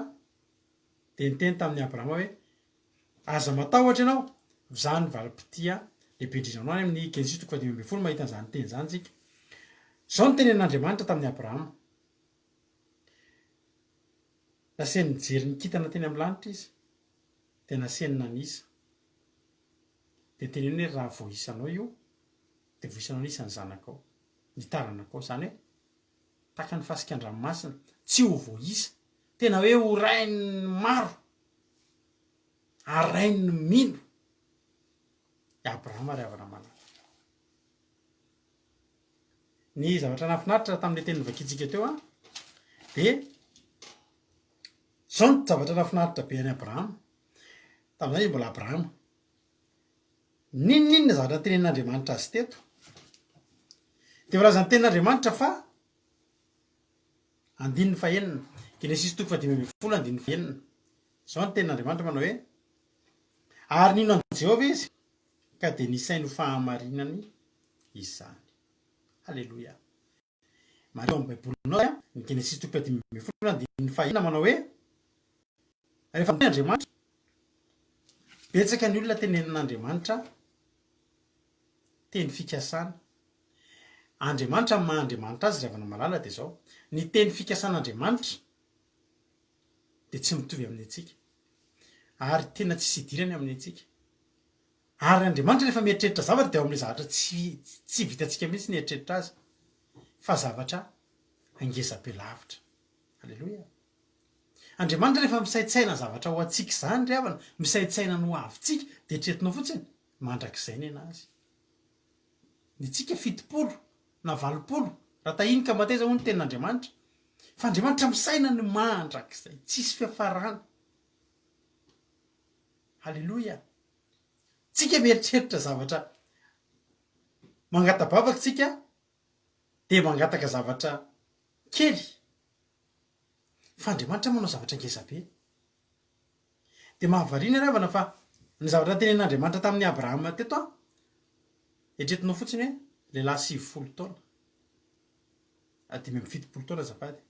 dia niteny tamin'i Abrahama hoe, Aza matahotra ianao, f'izaho ny valim-pitia lehibe indrindra aminao. Any amin'ny Genesisy toko fahadimy ambin'ny folo mahita an'izany teny izany isika. Izao no tenenin'Andriamanitra tamin'i Abrahama. Nasainy nijery ny kintana teny amin'ny lanitra izy, dia nasainy nanisa. Dia teneniny hoe raha voaisanao io, dia voaisanao ny isan'ny zanakao. ny taranakao, izany hoe tahaka ny fasika an-dranomasina, tsy ho voaisa, tena hoe ho rain'ny maro, ary rain'ny mino i Abrahama ry havana malala. Ny zavatra nahafinaritra tamin'ilay teny novakintsika teo an, dia. Izao no zavatra nahafinaritra be an'i Abrahama. Tamin'izany izy mbola Abrahama. N'inon'inona zavatra notenenin'Andriamanitra azy teto, dia voalazan'ny tenin'Andriamanitra fa, andininy fahenina, Genesisy toko fahadimy ambinifolo andininy fahenina, izao ny tenin'Andriamanitra manao hoe, Ary nino an'i Jehovah izy, ka dia nisainy ho fahamarinany izany. Haleloia. Mariho ao amin'ny Baibolinao izay, ny Genesisy toko fahadimy ambinifolo andininy fahenina manao hoe, Rehefa miteny Andriamanitra, betsaka ny olona tenenin'Andriamanitra teny fikasana. Andriamanitra amin'ny maha Andriamanitra azy ry havana malala dia izao, ny teny fikasan'Andriamanitra dia tsy mitovy amin'ny antsika. Ary tena tsisy idirany amin'ny antsika. Ary Andriamanitra rehefa mieritreritra zavatra dia ao amin'ilay zavatra tsy tsy vitantsika mihitsy ny eritreritra azy fa zavatra ngeza be lavitra. Aleloia. Andriamanitra rehefa misaintsaina zavatra ho antsika izany ry havana, misaintsaina ny ho avintsika dia eritreretinao fotsiny, mandrakizay nenazy. Ny antsika 70 na 80 raha tahiny ka mateza hoy ny tenin'Andriamanitra. Fa Andriamanitra misaina ny mandrakizay, tsisy fiafarana. Haleloia! Tsika mieritreritra zavatra mangata-bavaka tsika dia mangataka zavatra kely fa Andriamanitra manao zavatra ngeza be. Dia mahavariana ry havana fa ny zavatra notenenin'Andriamanitra tamin'i Abrahama teto an, eritreretinao fotsiny hoe lehilahy 90 taona, 75 taona azafady,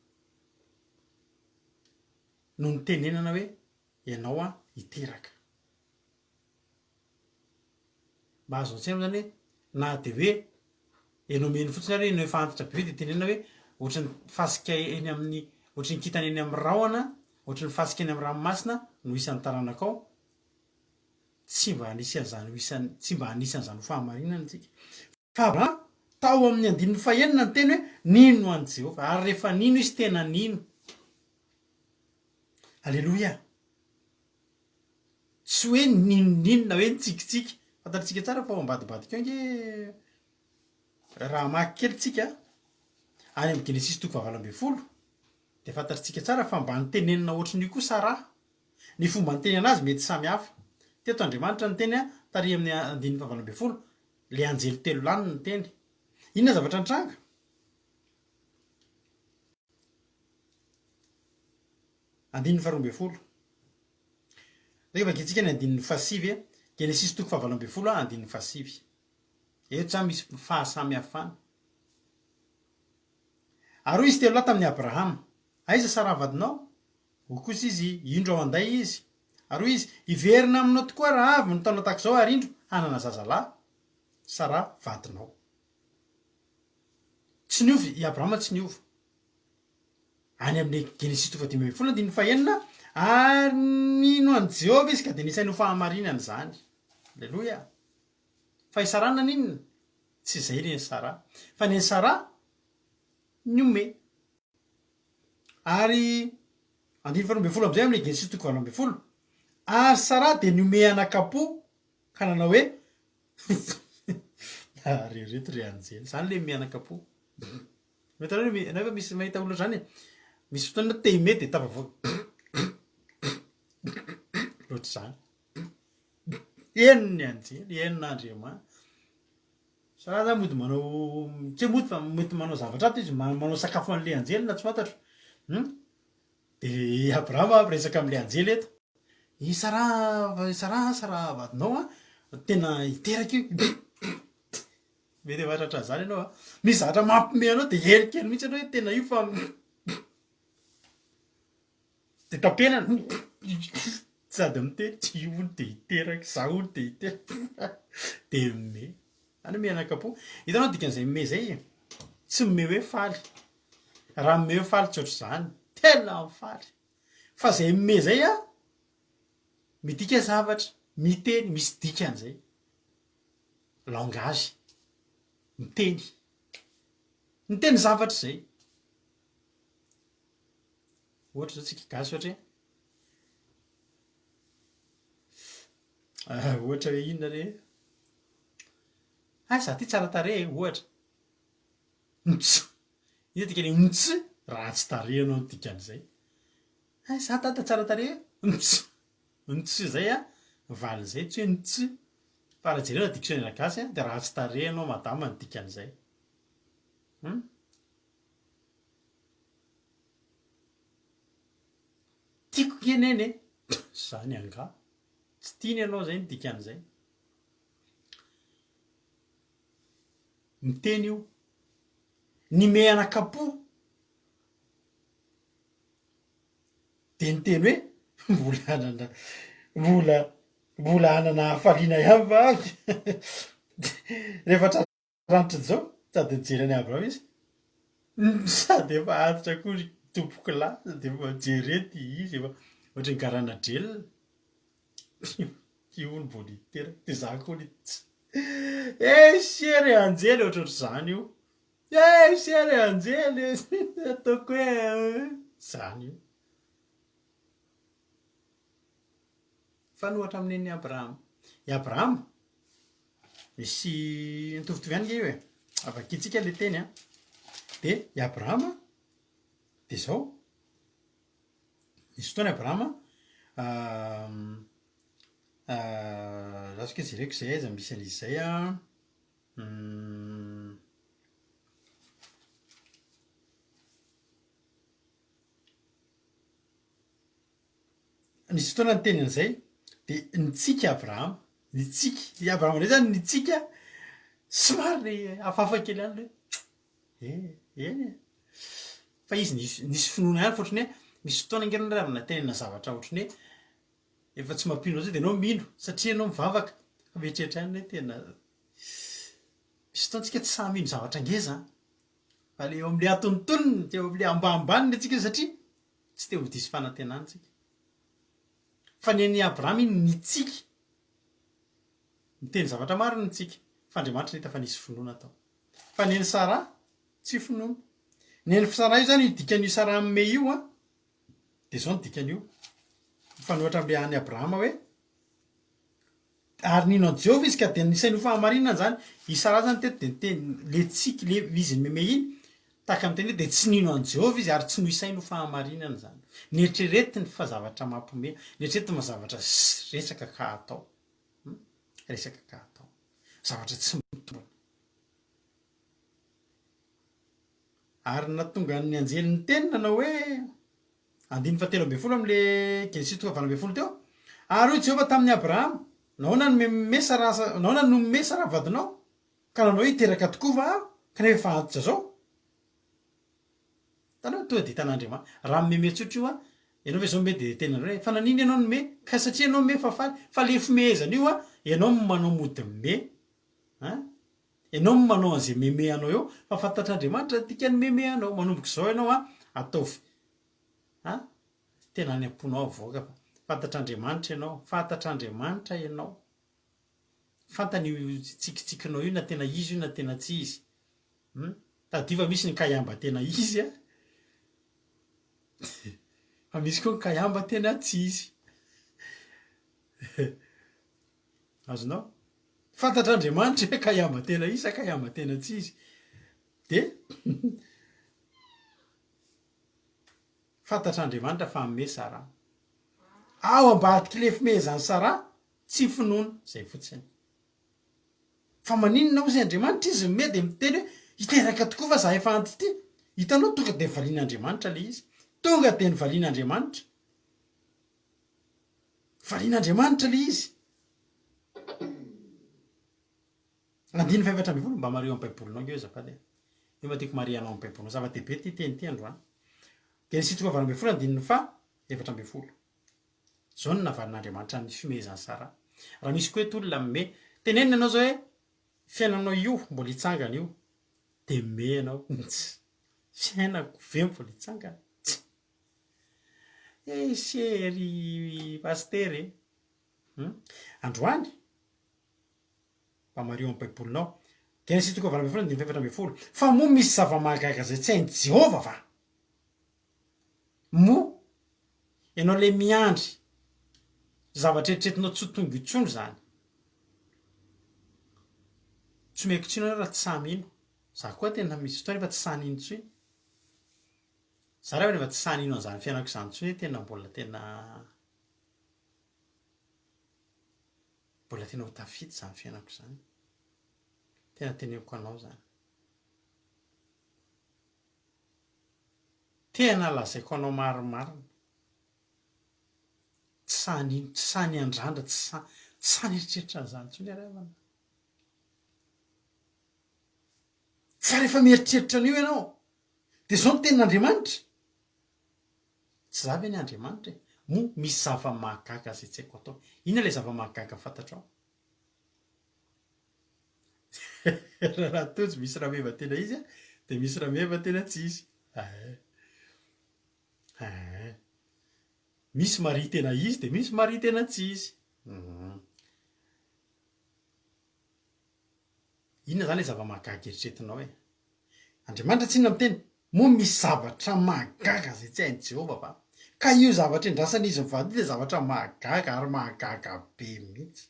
no nitenenana hoe ianao an hiteraka. Mba azo an-tsaina moa zany hoe na dia hoe ianao mihaino fotsiny ary ianao efa antitra be dia tenenina hoe ohatry ny fasika eny amin'ny ohatry ny kintana eny amin'ny rahona, ohatry ny fasika eny amin'ny ranomasina no isan'ny taranakao, tsy mba hanisy an'izany ho isan'ny tsy mba hanisy an'izany ho fahamarinana isika. Fa Abrahama, tao amin'ny andininy fahenina niteny hoe nino an'i Jehovah, ary rehefa nino izy tena nino. Aleloia! Tsy hoe n'inon'inona hoe nitsikitsiky. Fantatritsika tsara fa ao ambadibadika ao ange raha hamaky kely tsika any amin'ny Genesisy toko fahavalo ambinifolo dia fantatritsika tsara fa mba nitenenina ohatran'io koa Saraha. Ny fomba nitenena azy mety samy hafa. Teto Andriamanitra niteny tary amin'ny andininy fahavalo ambinifolo, ilay anjely telo lahy no niteny. Inona zavatra nitranga? Andininy faharoa ambinifolo. Ndao vakintsika ny andininy fahasivy, Genesisy toko fahavalo ambinifolo andininy fahasivy. Eto izany misy fahasamihafana. Ary hoy izy telo lahy tamin'i Abrahama, Aiza Saraha vadinao? Hoy kosa izy, Indro ao an-day izy. Ary hoy izy, Hiverina aminao tokoa raha avy ny taona tahaka izao ary indro hanana zazalahy Saraha vadinao. Tsy niova i Abrahama tsy niova. Any amin'ny Genesisy toko fahadimy ambinifolo andininy fahenina, ary nino an'i Jehovah izy ka dia nisainy ho fahamarinana izany. Aleloia! Fa i Saraha naninona? Tsy izay ny an'i Saraha. Fa ny an'i Saraha nihomehy. Ary andininy faharoa ambinifolo amin'izay amin'ny Genesisy toko 18, ary Saraha dia nihomehy anakam-po ka nanao hoe, Nareo reto ry anjely, izany le mianakam-po. Mety nareo mi- nareo misy mahita olona zany e, misy fotoana te himehy de tafavoaka ohatr'izany. Henon'ny anjely, henon'Andriamanitra. Sa za mody manao, tsy hoe mody fa mety manao zavatra ato izy, manao sakafo an'le anjely na tsy fantatro. Hum? De i Abrahama miresaka am'le anjely eto. I Saraha, Saraha, Saraha vadinao an, tena hiteraka io. Mety efa tratran'izany ianao an. Misy zavatra mampimehy anao dia heno kely mihitsy ianao hoe tena io fa dia tapenana. Sady miteny tsy io hono dia hiteraka, izaho hono dia hiteraka. Dia mimehy. Izany hoe mianakam-po. Hitanao ny dikan'izay mimehy izay e? Tsy mimehy hoe faly. Raha mimehy hoe faly tsy ohatr'izany. Tena mifaly. Fa izay mimehy izay an, midika zavatra, miteny, misy dikany izay. Langage, miteny. Miteny zavatra izay. Ohatra zao tsika gasy ohatra hoe ohatra hoe inona re? Hay za ty tsara tarehy e, ohatra. Mts! Inona dikany mts? Ratsy tarehy ianao no dikan'izay. Hay za dada tsara tarehy e! Nts! Nts izay an, valin'izay tsy hoe nts. Fa raha jerena dictionnaire gasy an, dia ratsy tarehy ianao madama ny dikan'izay. Hum? Tiako nge neny e! Zany angaha? Tsy tiany ianao izay ny dikan'izay. Miteny io. Ny meanakapo dia niteny hoe mbola hanana mbola mbola hanana hafaliana ihany va aho? Rehefa tratran'i Joba sady nijery an'i Abrahama izy sady efa antitra koa ry tompokolahy sady efa jerety izy efa ohatran'ny garana drelina io hono mbola hiteraka dia za koa ny tsy Esie ry anjely ohatrohatr'izany io Esie ry anjely ataoko hoe zany io. Mifanohitra amin'ny an'i Abrahama. I Abrahama, misy mitovitovy ihany nge io e. Vakintsika ilay teny an. Dia i Abrahama dia izao, nisy fotoana i Abrahama Raha jereko izay aiza misy an'izy izay an. Nisy fotoana niteny an'izay dia nitsiky Abrahama, nitsiky, i Abrahama indray zany nitsiky an, somary hafahafa kely ihany hoe eh, eny e, fa izy nisy nisy finoana ihany fa ohatran'ny hoe misy fotoana ange ianao raha vao tenenina zavatra ohatran'ny hoe efa tsy mampino anao zay dia ianao mino satria ianao mivavaka fa mieritreritra ihany hoe tena misy fotoana tsika tsy sahy mino zavatra ngeza an, fa le eo amle antonontonony, eo amle ambanimbany tsika satria tsy te ho diso fanantenana tsika. Fa ny an'i Abrahama iny nitsiky, niteny zavatra marina nitsiky, fa Andriamanitra nahita fa nisy finoana tao. Fa ny an'i Saraha, tsy finoana. Ny an'i Saraha io zany, io dikan'io Saraha mime io an, dia izao ny dikan'io, mifanohitra amin'ilay an'i Abrahama hoe, Ary nino an'i Jehovah izy ka dia nisainy ho fahamarinana izany. I Saraha izany teto dia niteny, ilay tsiky, ilay izy nimeme iny, tahaka ny miteny hoe dia tsy nino an'i Jehovah izy ary tsy nohisainy ho fahamarinana izany. Neritreretiny fa zavatra mampiomehy, neritreretiny fa zavatra resaka ka atao. Hum? Resaka ka atao. Zavatra tsy mitombina. Ary nahatonga ny anjely niteny nanao hoe, Andininy fahatelo ambin'ny folo amin'ilay Genesisy toko fahavalo ambin'ny folo teo, Ary hoy Jehovah tamin'i Abrahama, Nahoana no meme Saraha, nahoana no meme Saraha vadinao, ka nanao hoe, Hiteraka tokoa va aho, kanefa efa antitra izao? Hitanao, tonga dia hitan'Andriamanitra. Raha meme tsotra io an, ianao ve izao meme dia tenenao hoe, fa naninona ianao no meme? Ka satria ianao meme fa faly. Fa ilay fimehezana io an, ianao no manao mody meme. An? Ianao no manao an'izay meme anao eo, fa fantatr'Andriamanitra ny dikan'ny meme anao. Manomboka izao ianao an, ataovy an, tena any am-ponao avoaka fa fantatr'Andriamanitra ianao, fantatr'Andriamanitra ianao. Fantany io tsikitsikinao io na tena izy io na tena tsy izy. Hum, tadidio fa misy ny kaiamba tena izy an, fa misy koa ny kaiamba tena tsy izy. Azonao? Fantatr'Andriamanitra hoe kaiamba tena izy sa kaiamba tena tsy izy. Dia fantatr'Andriamanitra fa hanome Saraha. Ao ambadik'ilay fimehezan'i Saraha, tsy finoana, izay fotsiny. Fa maninona ozy Andriamanitra izy mime dia miteny hoe hiteraka tokoa fa za efa antitra ity. Hitanao tonga dia valian'Andriamanitra ilay izy. Tonga dia nivalian'Andriamanitra. Varian'Andriamanitra ilay izy. Andininy fahefatra ambin'ny folo, mba mariho amin'ny Baibolinao ange io azafady e. Io mba tiako marihanao amin'ny Baibolinao. Zava-dehibe ity teny ity androany. Genesisy toko fahavalo ambin'ny folo, andininy faha efatra ambin'ny folo. Izao no navalin'Andriamanitra ny fimehezan'i Saraha. Raha misy koa eto olona mime, tenenina ianao izao hoe fiainanao io mbola hitsangana io, dia mime ianao. Tsia, fiainako ve mbola hitsangana? Tsia. Ese ry Pasitera e! Hum? Androany, mba mariho amin'ny Baibolinao, Genesisy toko 18 andininy 14, Fa moa misy zava-mahagaga izay tsy hain'i Jehovah va? Moa ianao ilay miandry zavatra eritreretinao tsy ho tonga intsony izany? Tsy omeko tsiny ianao raha tsy sahy mino. Za koa tena misy fotoana efa tsy sahy nino intsony. Za raha efa tsy sahy nino an'izany fiainako izany intsony hoe tena mbola tena mbola tena ho tafita izany fiainako izany. Tena teneniko anao izany. Tena lazaiko anao marimarina. Tsy sahy nino, tsy sahy niandrandra, tsy sahy tsy sahy nieritreritra an'izany intsony aho ry havana. Fa rehefa mieritreritra an'io ianao, dia izao ny tenin'Andriamanitra, Tsy za ve ny Andriamanitra e? Moa misy zava-mahagaga izay tsy haiko atao? Inona ilay zava-mahagaga fantatrao? Raharaha Tojo, misy rameva tena izy a, dia misy rameva tena tsy izy. Ee. Ee. Misy Maria tena izy dia misy Maria tena tsy izy. Hum. Inona izany ilay zava-mahagaga eritreretinao e? Andriamanitra tsinona miteny, moa misy zavatra mahagaga izay tsy hain'i Jehovah va? Ka io zavatra endrasan'izy mivady io dia zavatra mahagaga ary mahagaga be mihitsy.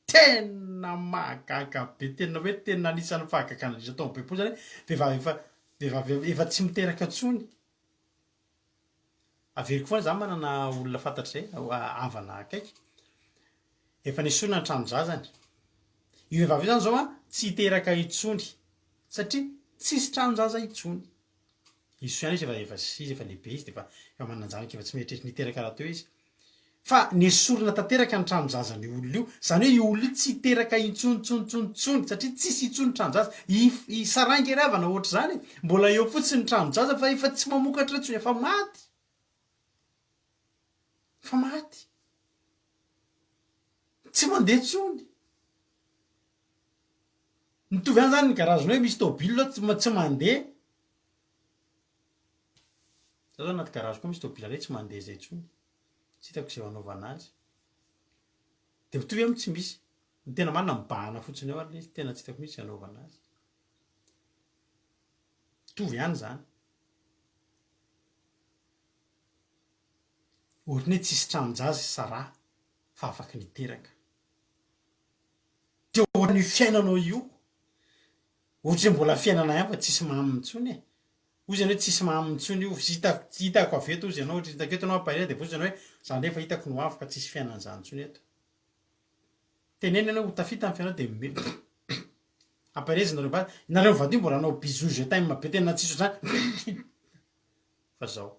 Tena mahagaga be, tena hoe tena anisan'ny fahagagana indrindra tao amin'ny Baiboly izany hoe vehivavy efa vehivavy efa tsy miteraka intsony. Averiko foana, za manana olona fantatro zay, havana akaiky, efa nesorina ny tranon-jazany. Io vehivavy io zany zao an, tsy hiteraka intsony satria tsisy tranon-jaza intsony. Izy soa ihany izy efa efa izy efa lehibe izy de efa efa manan-janaka efa tsy mieritreritra ny hiteraka rahateo izy. Fa nesorina tanteraka ny tranon-jazan'io olona io, izany hoe io olona io tsy hiteraka intsony intsony intsony intsony satria tsisy intsony ny tranon-jaza. I i Sarangy ry havana ohatr'izany e, mbola eo fotsiny ny tranon-jaza fa efa tsy mamokatra intsony, efa maty. Efa maty. Tsy mandeha intsony. Mitovy ihany izany ny garazinao hoe misy tôbila tsy tsy mandeha. Za zao anaty garage koa misy tôbila iray tsy mandeha zay intsony. Tsy hitako izay hanaovana azy. Dia mitovy amin'ny tsy misy. Ny tena marina mibahana fotsiny eo ary ilay izy, tena tsy hitako mihitsy izay hanaovana azy. Mitovy ihany izany. Ohatran'ny hoe tsisy tranon-jaza i Sarah fa afaka niteraka. Dia ohatran'io fiainanao io, ohatran'ny mbola fiainana ihany fa tsisy mamy intsony e. Hoy izy hoe tsisy mamy intsony io, tsy hitako, tsy hitako avy eto hozy ianao, ohatran'ny hitako eto ianao ampahereza dia hozy ianao hoe za ndray efa hitako ny ho avy fa tsisy fiainana izany intsony eto. Teneno ianao ho tafita ny fiainanao dia me ampahereza nareo mivady, nareo mivady io mbola hanao bisous je t'aime be tena tsisy ohatr'izany fa zao.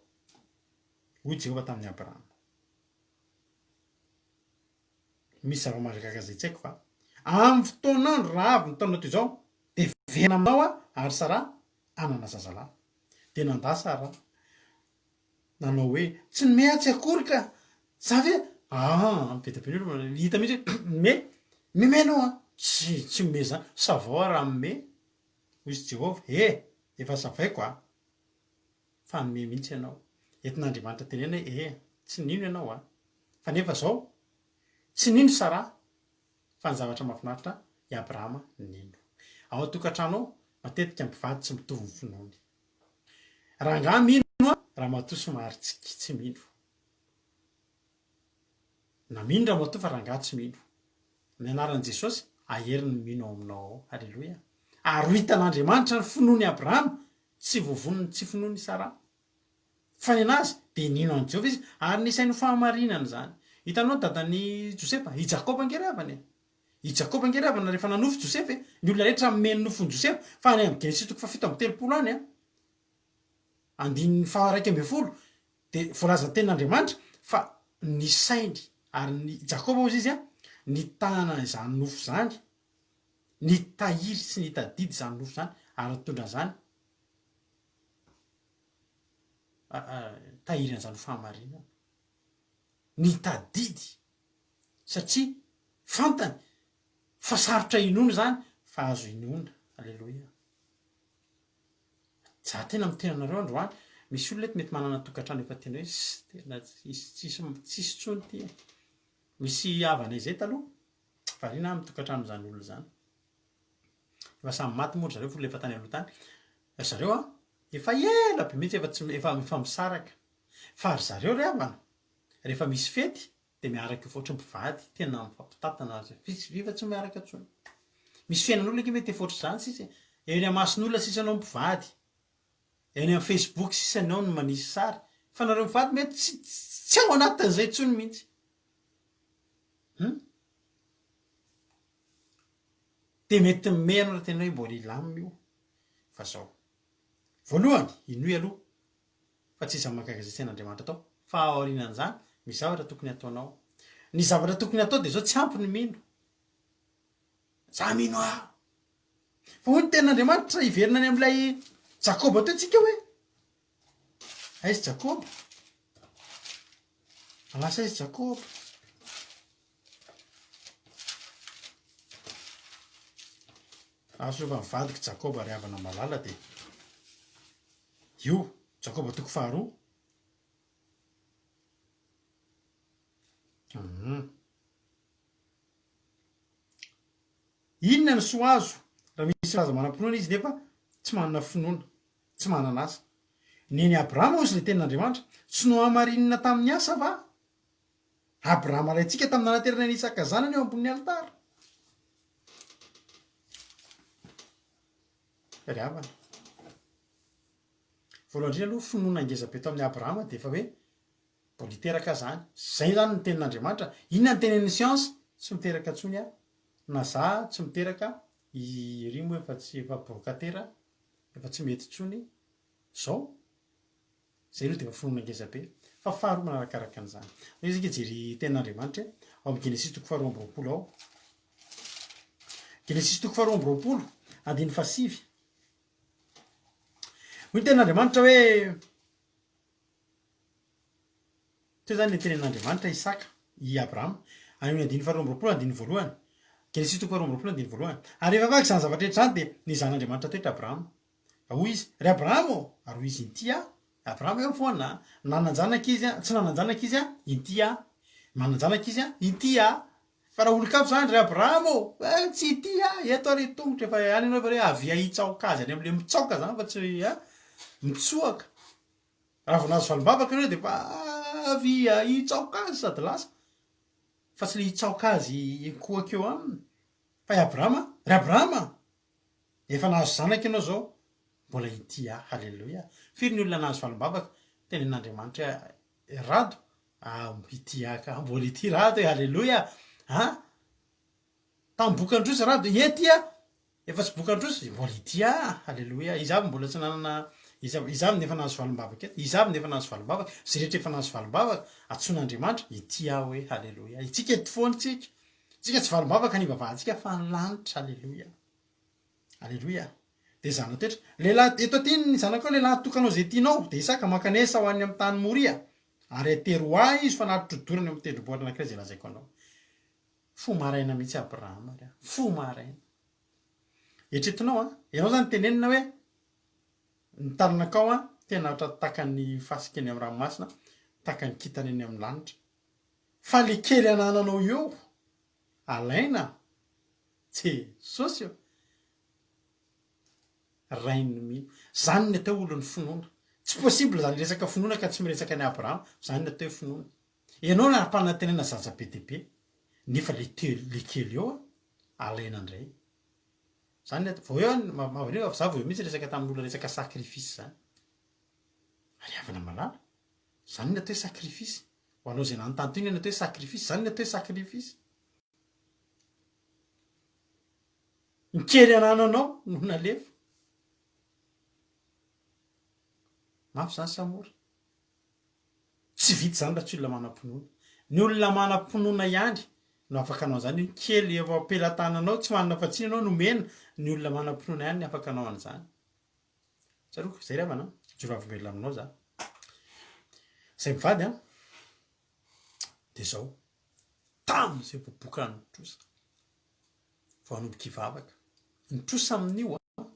Hoy Jehovah tamin'i Abrahama. Misy zava-mahagaga izay tsy haiko fa amin'ny fotoan'andro raha avy ny taona toy izao dia hiverina aminao aho ary Saraha hanana zazalahy. Dia nandà Saraha nanao hoe, Tsy nome aho tsy akory ka! Za ve? Aa, be dia be ny olona hita mihitsy hoe nome, mime ianao an! Tsy, tsy mime izany, savao aho raha mime, hoy izy Jehovah, e, efa savaiko an! Fa nome mihitsy ianao. Entin'Andriamanitra tenena hoe, e, tsy nino ianao an! Fa nefa izao, tsy nino Saraha, fa ny zavatra mahafinaritra, i Abrahama nino. Ao an-tokantrano ao, matetika mpivady tsy mitovy ny finoany. Rangahy mino, ramatoa somary tsy tsy mino. Na mino ramatoa fa rangahy tsy mino. Amin'ny anaran'i Jesosy, ahery ny mino ao aminao ao. Aleloia. Ary ho hitan'Andriamanitra ny finoan'i Abrahama, tsy voavonon'ny tsy finoan'i Saraha. Fa ny an'azy, dia nino an'i Jehovah izy, ary nisainy ho fahamarinana izany. Hitanao ny dadan'i Josefa? I Jakoba ange ry havana e! I Jakoba ange ry havana rehefa nanofy Josefa e! Ny olona rehetra nomeny nofin'i Josefa, fa any amin'ny Genesisy toko fahafito amby 30 any an, andininy faha-11, dia voalazan'ny tenin'Andriamanitra fa nisainy, ary ny, Jakoba hozy izy an, nitana izany nofy izany, nitahiry sy nitadidy izany nofy izany, ary nitondra an'izany tahiry an'izany ho fahamarinana. Nitadidy satria fantany fa sarotra inoana izany fa azo inoana. Aleloia. Za tena miteny anareo androany, misy olona eto mety manana tokantrano efa tena hoe tena tsisy tsisy tsisy intsony ity e. Misy havanay izay taloha, variana aho amin'ny tokantranon'izany olona izany. Efa samy maty moa ry zareo fony efa tany aloha tany. Ry zareo an, efa ela be mihitsy efa tsy efa efa misaraka. Fa ry zareo ry havana, rehefa misy fety dia miaraka eo ohatry ny mpivady, tena mifampitantana ry zareo, efa tsy miaraka intsony. Misy fiainan'olona ange mety efa ohatr'izany sisa e. Eny amason'olona sisa ianao mpivady. Eny amin'ny Facebook sisa ny ao no manisy sary fa nareo mivady mety tsy tsy ao anatin'izay intsony mihitsy. Hum? Dia mety mimehy ianao raha tena hoe mbola hilamina io. Fa zao. Voalohany, inoy aloha fa tsy izany mahagaga izay sain'Andriamanitra atao. Fa aorianan'izany, misy zavatra tokony hataonao. Ny zavatra tokony hatao dia izao, tsy ampy ny mino. Za mino aho. Fa hoy ny tenin'Andriamanitra, hiverina any amin'ilay Jakoba teo tsika hoe, aiza Jakoba? Lasa aiza Jakoba? Azo rehefa nivadika Jakoba ry havana malala dia io Jakoba toko faharoa. Hum. Inona ny soa azo raha misy milaza manam-pinoana izy nefa tsy manana finoana, tsy manana asa? Neny Abrahama hozy ilay tenin'Andriamanitra, tsy nohamarinina tamin'ny asa va? Abrahama raintsika tamin'ny nanaterana an'i Isaka zanany eo ambonin'ny alitara. Ry havana, voalohany indrindra aloha finoana ngeza be tamin'i Abrahama dia efa hoe Mbola hiteraka zany. Zay zany ny tenin'Andriamanitra. Inona ny tenenin'ny siansa? Tsy miteraka intsony aho. Na za tsy miteraka, i ry moa efa tsy efa brocatera, efa tsy mety intsony. Zao. Zay aloha dia efa finoana ngeza be. Fa faharoa manarakaraka an'izany. Ndao isika hijery tenin'Andriamanitra e. Ao amin'ny Genesisy toko faharoa ambiroapolo ao. Genesisy toko faharoa ambiroapolo, andininy fahasivy. Hoy ny tenin'Andriamanitra hoe. Teo izany ny tenenin'Andriamanitra Isaka, i Abrahama, any amin'ny andininy faharoa ambiroapolo andininy voalohany. Genesisy toko faharoa ambiroapolo andininy voalohany. Ary rehefa afaka izany zavatra rehetra izany dia nizahan'Andriamanitra toetra Abrahama. Ka hoy izy, Ry Abrahama ô! Ary hoy izy, Inty aho. Abrahama eo foana an! Nanan-janaka izy an, tsy nanan-janaka izy an, inty aho. Manan-janaka izy an, inty aho. Fa raha olon-kafa izany, ry Abrahama ô! Eh, tsy ity aho, eto ary tongotra, efa any ianao efa hoe avia hitsaoka azy any amin'ilay mitsaoka izany fa tsy an, mitsoaka. Raha vao nahazo valim-bavaka ianao dia efa avia hitsaoka azy sady lasa. Fa tsy ilay hitsaoka azy hikohaka eo aminy. Fa i Abrahama, ry Abrahama! Efa nahazo zanaka ianao izao, mbola ity aho. Haleloia! Firy ny olona nahazo valim-bavaka? Tenenin'Andriamanitra hoe, Rado, ah, ity aho ka, mbola ity Rado e, haleloia! An! Tamin'ny bokan-trosa Rado, ety aho! Efa tsy bokan-trosa, mbola ity aho, haleloia! Iza avy mbola tsy nanana, iza, iza avy no efa nahazo valim-bavaka eto? Iza avy no efa nahazo valim-bavaka? Izay rehetra efa nahazo valim-bavaka, antsoin'Andriamanitra, ity aho hoe, haleloia! Itsika eto foana tsika. Tsika tsy valim-bavaka ny ivavahantsika fa ny lanitra, aleloia. Aleloia. Dia zana-toetra. Lehilahy, eto aty ny zanakao lehilahy tokanao izay tianao, dia Isaka, mankanesa ho any amin'ny tany Moria, ary atero ho ahy izy fa natro-dorana eo amin'ny tendrombohitra anankiray izay lazaiko anao. Fo maraina mihitsy Abrahama ary an. Fo maraina. Eritreretinao an, ianao izany tenenina hoe ny taranakao an, tena ohatra takan'ny fasika eny amin'ny ranomasina, takan'ny kintana eny amin'ny lanitra. Fa le kely anananao eo alaina Jesosy ô! Rain'ny mino. Zany ny atao hoe olon'ny finoana. Tsy possible zany resaka finoana ka tsy miresaka an'i Abrahama. Zany ny atao hoe finoana. Ianao nampanantenana zaza be dia be nefa le telo le kely eo alaina indray. Zany ny atao, vao eo an, mahavariana fa za vao eo mihitsy resaka tamin'olona resaka sacrifice zany. Ary havana malala. Zany ny atao hoe sacrifice. Ho anao izay nanontany teo ny atao hoe sacrifice, zany ny atao hoe sacrifice. Ny kely anananao no nalefa. Mafy zany sa mora? Tsy vita zany raha tsy olona manam-pinoana. Ny olona manam-pinoana ihany no afaka hanao an'izany. Ny kely eo am-pelatananao, tsy manana afa-tsiny ianao nomena, ny olona manam-pinoana ihany no afaka hanao an'izany. Tsaroako, zay ry havana an, mijoro vavolombelona aminao za. Zay mivady an, de zao, tam zay boboka ny trosa, vao hanomboka hivavaka. Ny trosa amin'io an,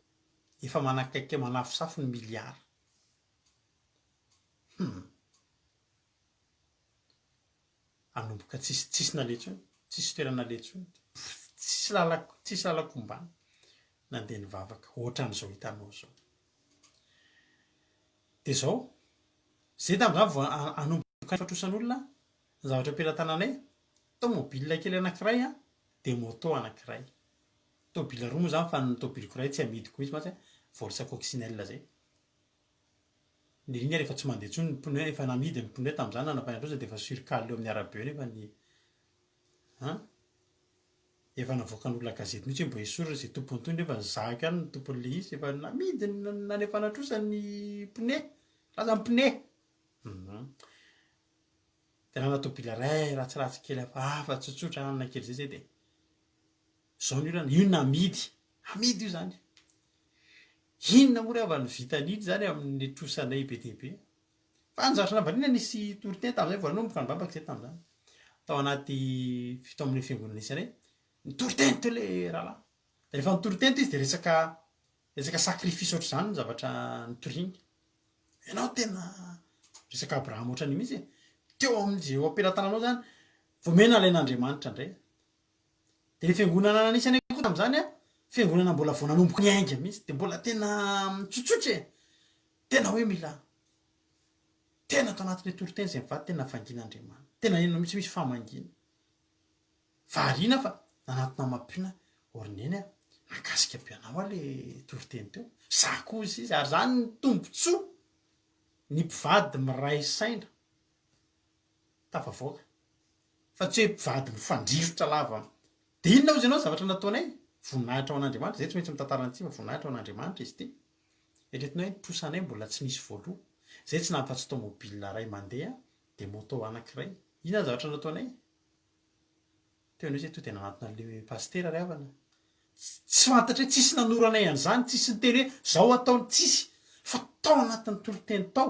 efa manakaiky manafosafo ny milliard. Hum. Hanomboka tsisy tsisy naleha intsony, tsisy toerana naleha intsony, tsisy lala tsisy lala-kombana. Nandeha nivavaka ohatran'izao hitanao izao. Dia izao, izay tamin'izany vao hanomboka ny fatrosan'olona, ny zavatra am-pelatananay, tomobile kely anankiray an, dia moto anankiray. Tomobile roa moa izany fa ny tomobiliko iray tsy amidiko mihitsy mantsy an, Volsa coccinelle izay. Ny ligne rehefa tsy mandeha intsony ny pneu, efa namidy ny pneu tamin'izany nanapahina trosa dia efa sur cale eo amin'ny arabe eo nefa ny an! Efa navoakan'olona gazety mihitsy hoe mba esorina izay tompony itony nefa zahako ihany ny tompon'ilay izy, efa namidy nanefana trosa ny pneu, laza ny pneu! Hum. Dia nanana tôbila iray ratsiratsy kely hafahafa tsotsotra hanina kely izay zay dia izao ny olana, io namidy, amidy io izany. Inona moa ry havana no vitan'iny izany amin'ny trosanay be dia be? Fa ny zavatra navariana nisy toriteny tamin'izay vao nanomboka nivavaka izay tamin'izany. Tao anaty tao amin'ilay fiangonana nisy anay, nitoriteny teo ilay rahalahy. Dia rehefa nitoriteny teo izy dia resaka resaka sacrifice ohatr'izany ny zavatra nitoriany. Ianao tena resaka Abrahama ohatran'io mihitsy e. Teo amin'izay eo am-pelatananao izany, vao mena alain'Andriamanitra indray. Dia ilay fiangonana nisy anay koa tamin'izany an, fiangonana mbola vao nanomboka niainga mihitsy, dia mbola tena tsotsotra e. Tena hoe mila tena tao anatin'ilay toriteny izay mivady tena vangian'Andriamanitra. Tena henonao mihitsy misy famangiana. Variana fa nanatona amam-piona ô ry neny a, nahakasika be anao aho ilay toriteny teo. Za koa hozy izy, ary izany ny tombontsoa ny mpivady miray saina tafavoaka. Fa tsy hoe mpivady mifandrirotra lava. Dia inona hozy ianao ny zavatra nataonay? Voninahitra ho an'Andriamanitra, izay tsy maintsy mitantara an'ity fa voninahitra ho an'Andriamanitra izy ity. Eritreretinao hoe ny trosanay mbola tsy nisy voaloa. Izay tsy nahafa-tsy tomobile iray mandeha dia moto anankiray. Inona ny zavatra nataonay? Teo indray izay tonga dia nanantona an'ilay pasitera ry havana. Tsy fantatra hoe tsisy nanoro anay an'izany, tsisy niteny hoe zao ataony, tsisy. Fa tao anatin'ny toriteny tao,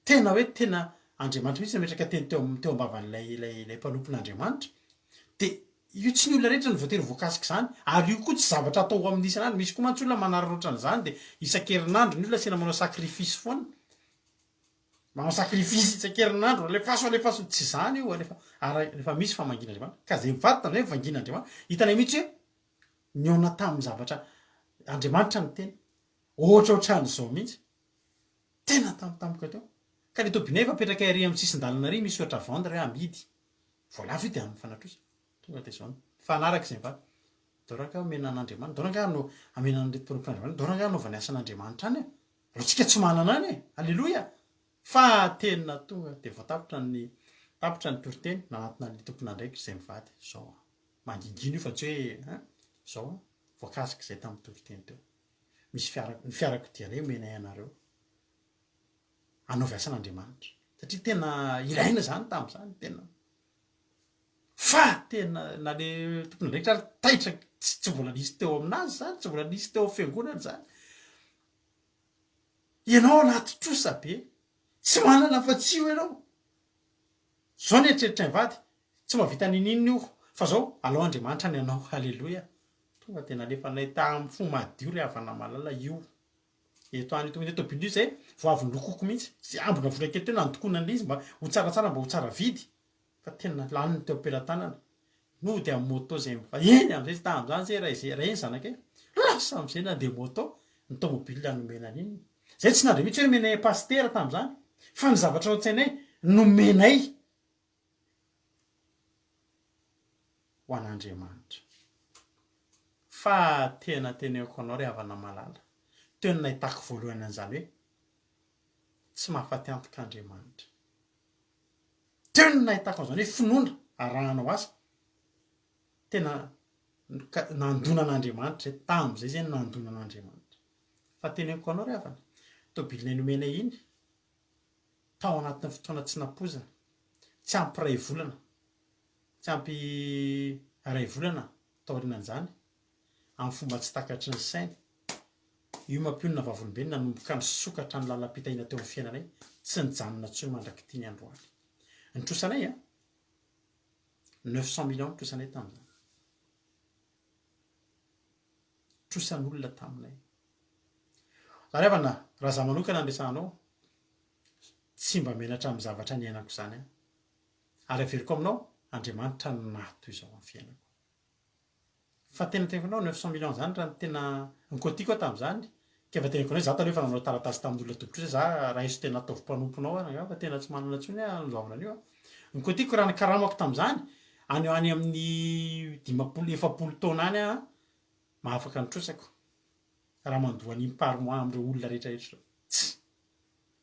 tena hoe tena Andriamanitra mihitsy nametraka teny teo teo am-bavan'ilay ilay ilay mpanompon'Andriamanitra. Dia io tsy ny olona rehetra no voatery ho voakasik'izany, ary io koa tsy zavatra atao amin'ny isan'andro. Misy koa mantsy olona manararaotra an'izany dia isan-kerinandro ny olona asiana manao sacrifice foana. Manao sacrifice isan-kerinandro, alefaso alefaso, tsy izany io, alefa, ary rehefa misy famangian'Andriamanitra, ka izay mivady tamin'izay vangian'Andriamanitra, hitanay mihitsy hoe nihaona tamin'ny zavatra Andriamanitra ny tena, ohatrohatran'izao mihitsy, tena tampotampoka teo, ka le tobinay efa apetraka ery amin'ny sisin-dalana ery misy soratra vendre hoe amidy, vao lafo io dia amin'ny fanatrosa, tonga dia izao, mifanaraka izay mivady, dao rangahy omena an'Andriamanitra, dao rangahy no amena an'ireto mpanompon'Andriamanitra, dao rangahy anaovany asan'Andriamanitra any e. Aleo tsika tsy manana any e! Aleloia! Fa tena tonga dia vao tapitra ny tapitra ny toriteny, nanatona an'ilay tompon'andraikitra izay mivady, zao an! Mangingina io fa tsy hoe hein! Zao an! Voakasika izay tamin'ny toriteny teo. Misy fiara, ny fiarakodianay omenay anareo. Anaovy asan'Andriamanitra. Satria tena ilaina izany tamin'izany, tena. Fa tena na le tompon'andraikitra ary taitra, tsy tsy mbola nisy teo aminazy izany, tsy mbola nisy teo amin'ny fiangonana izany. Ianao anaty trosa be, tsy manana afa-tsy io ianao. Zao ny eritreritray mivady, tsy mahavita ninininona io, fa zao, alao Andriamanitra ny anao, haleloia. Tonga dia nalefanay tamin'ny fo madio ry havana malala io. Eto any tonga dia tobile io zay, vao avy nolokoko mihitsy, zay ambina vola kely teo nandokoana an'ilay izy mba ho tsaratsara, mba ho tsara vidy. Fa tena laniny teo am-pelatanana. Nody amin'ny moto zay miva eny amizay izy tamin'izany zay raha izay raha eny zanakay lasa amizay nandeha moto ny tomobile nomena an'iny. Zay tsy nandre mihitsy hoe nomenay pasitera tamin'izany fa ny zavatra ao an-tsainay nomenay ho an'Andriamanitra. Fa tena teneniko anao ry havana malala, teo no nahitako voalohany an'izany hoe tsy mahafaty antoka Andriamanitra. Teo no nahitako an'izany hoe finoana arahanao asa. Tena nandona an'Andriamanitra izay, tamin'izay izay no nandona an'Andriamanitra. Fa teneniko anao ry havana, tobilinay nomenay iny, tao anatin'ny fotoana tsy nampoizina, tsy ampy iray volana, tsy ampy iray volana taorianan'izany, amin'ny fomba tsy takatry ny saina. Io mampionona vavolombelona nanomboka nisokatra ny lalam-pitahiana teo amin'ny fiainanay, tsy nijanona intsony mandrak'ity ny androany. Ny trosanay an, 900 millions ny trosanay tamin'izany. Trosan'olona taminay. Ary havana, raha za manokana no resahanao, tsy mba menatra amin'ny zavatra niainako izany aho. Ary averiko aminao, Andriamanitra no naha toy izao amin'ny fiainako. Fa tena teneniko anao 900 millions zany raha ny tena ny kotiko aho tamin'izany ka efa teneniko anao za taloha efa nanao taratasy tamin'ny olona tompon-trosa za raiso tena ataovy mpanomponao aho rangahy fa tena tsy manana intsony aho handoavana an'io a. Ny kotiko raha ny karamako tamin'izany any ho any amin'ny 50 40 taona any aho mahafaka ny trosako raha mandoa an'iny par mois amin'ireo olona rehetra rehetra ireo. Tsy.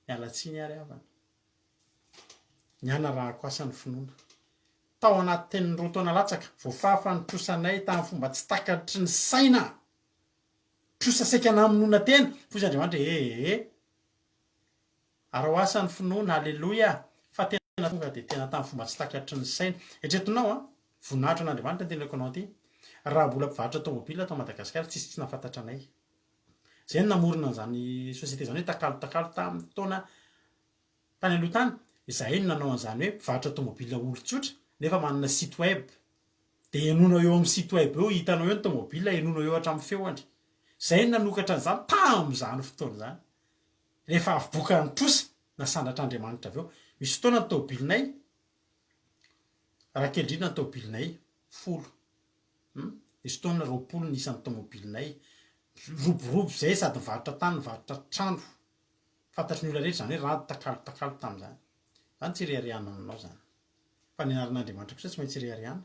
Miala tsiny ary havana. Ny ahy narahako asa ny finoana. Tao anatin'ny roa taona latsaka, voafafa ny trosanay tamin'ny fomba tsy takatry ny saina. Trosa saika namonoana tena. Hoy Andriamanitra, ee. Araho asa ny finoana, aleloia! Fa tena tonga dia tena tamin'ny fomba tsy takatry ny saina. Eritreretinao an! Voninahitra an'Andriamanitra ny teneniko anao ity. Raha mbola mpivarotra tomobile tao Madagasikara, tsisy tsy nahafantatra anay. Izay no namorona an'izany société izany hoe takalo takalo tamin'ny taona tany aloha tany. Izahay no nanao an'izany hoe mpivarotra tomobile olon-tsotra nefa manana site web. Dia henoinao eo amin'ny site web eo, hitanao eo ny tomobile, henoinao eo hatramin'ny feony. Izay no nanokatra an'izany tamin'izany fotoana izany. Rehefa avy boka ny trosa, nasandratr'Andriamanitra avy eo. Misy fotoana ny tomobilinay, raha kely indrindra ny tomobilinay, folo. Hum, misy fotoana 20 ny isan'ny tomobilinay. Roborobo izay sady nivarotra tany, nivarotra trano. Fantatry ny olona rehetra izany hoe rado takalo takalo tamin'izany. Izany tsy ireharehana aminao izany. Fa ny anaran'Andriamanitra kosa tsy maintsy ireharehana.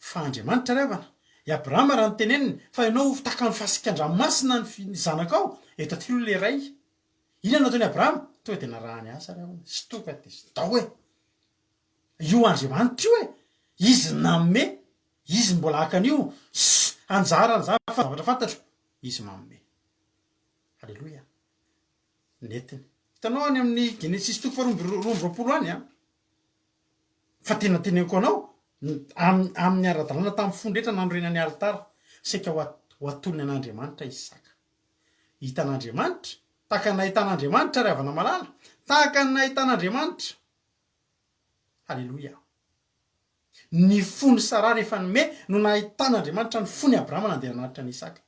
Fa Andriamanitra ry havana, i Abrahama raha noteneniny fa ianao ho tahaka ny fasika an-dranomasina ny ny zanakao, eto aty aloha ilay ray. Inona no nataon'i Abrahama? Tonga dia narahany asa ry havana, sy tonga dia sy dao e! Io Andriamanitra io e! Izy nanome, Izy mbola haka an'io, sy anjarany izany fa zavatra fantatro, Izy manome. Aleloia. Nentiny. Hitanao any amin'ny Genesisy toko faharoa amby 22 any an! Fa tena teneniko anao, amin'ny ara-dalàna tamin'ny fony rehetra nanorenany alitara, saika ho ho atolony an'Andriamanitra Isaka. Hitan'Andriamanitra, tahaka ny nahitan'Andriamanitra ry havana malala, tahaka ny nahitan'Andriamanitra. Haleloia. Ny fon'i Saraha rehefa nome no nahitan'Andriamanitra ny fon'i Abrahama nandeha nanatitra an'i Isaka.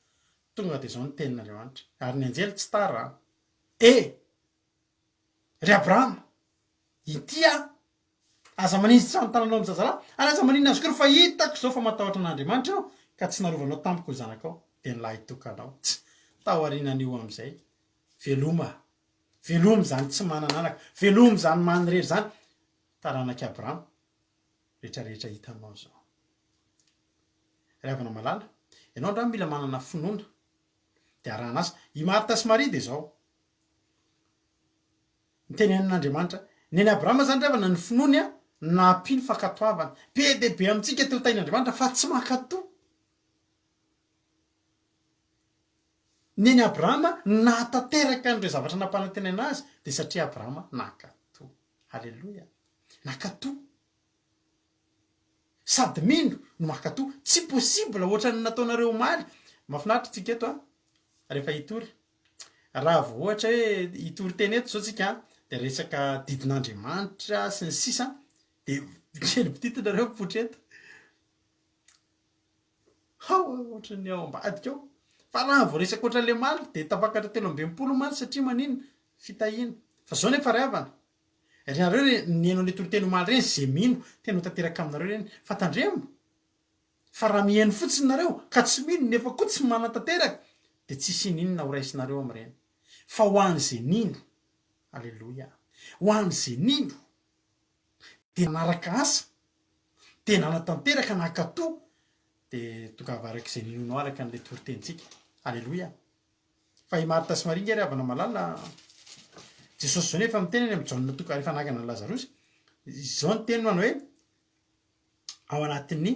Tonga dia izao ny tenin'Andriamanitra, ary ny anjely tsy tara an. E! Ry Abrahama, Ity aho! Aza maninjitra ny tananao amin'ny zazalahy, ary aza maninona azy akory, fa hitako izao fa matahotra an'Andriamanitra ianao, ka tsy narovanao tamiko ny zanakao, dia ny lahitokanao. Tsia, taorianan'io amin'izay, veloma, veloma izany tsy manana anaka, veloma izany manirery izany, taranak'i Abrahama, rehetrarehetra hitanao izao. Ry havana malala, ianao androany mila manana finoana, dia arahana asa. I Marta sy Maria dia izao. Nitenenin'Andriamanitra. Nen'i Abrahama izany ry havana ny finoany nampino fankatoavana. Be dia be amintsika te ho tahin'Andriamanitra fa tsy mankatò. Nen'i Abrahama nahatanteraka an'ireo zavatra nampanantenaina azy dia satria Abrahama nankatò. Haleloia. Nankatò. Sady mino no mankatò. Tsy possible ohatran'ny nataonareo omaly. Mahafinaritra tsika eto an. Rehefa hitory. Raha vao ohatra hoe hitory teny eto izao tsika dia resaka didin'Andriamanitra sy ny sisa dia kely bitity nareo mipoitra eto. Hao ohatran'ny ao ambadika ao. Fa raha vao resaka ohatran'ilay omaly dia tafakatra 63 omaly satria maninona? Fitahiana. Fa izao nefa ry havana, ry nareo re nihaino an'ilay toriteny omaly ireny, izay mino, tena ho tanteraka aminareo ireny. Fa tandremo, Fa raha mihaino fotsiny nareo ka tsy mino nefa koa tsy manatanteraka dia tsisy ininona ho raisinareo amin'ireny. Fa ho an'izay nino, Aleloia, ho an'izay nino dia nanaraka asa, dia nanatanteraka, nankato, dia tongava araka izay ninoanao araka an'ilay toritenintsika. Aleloia. Fa i Marta sy Maria nge ry havana malala, Jesosy izao nefa miteny any amin'i Jaona toko rehefa nangana an'i Lazarosy, izao ny teniny manao hoe, ao anatin'ny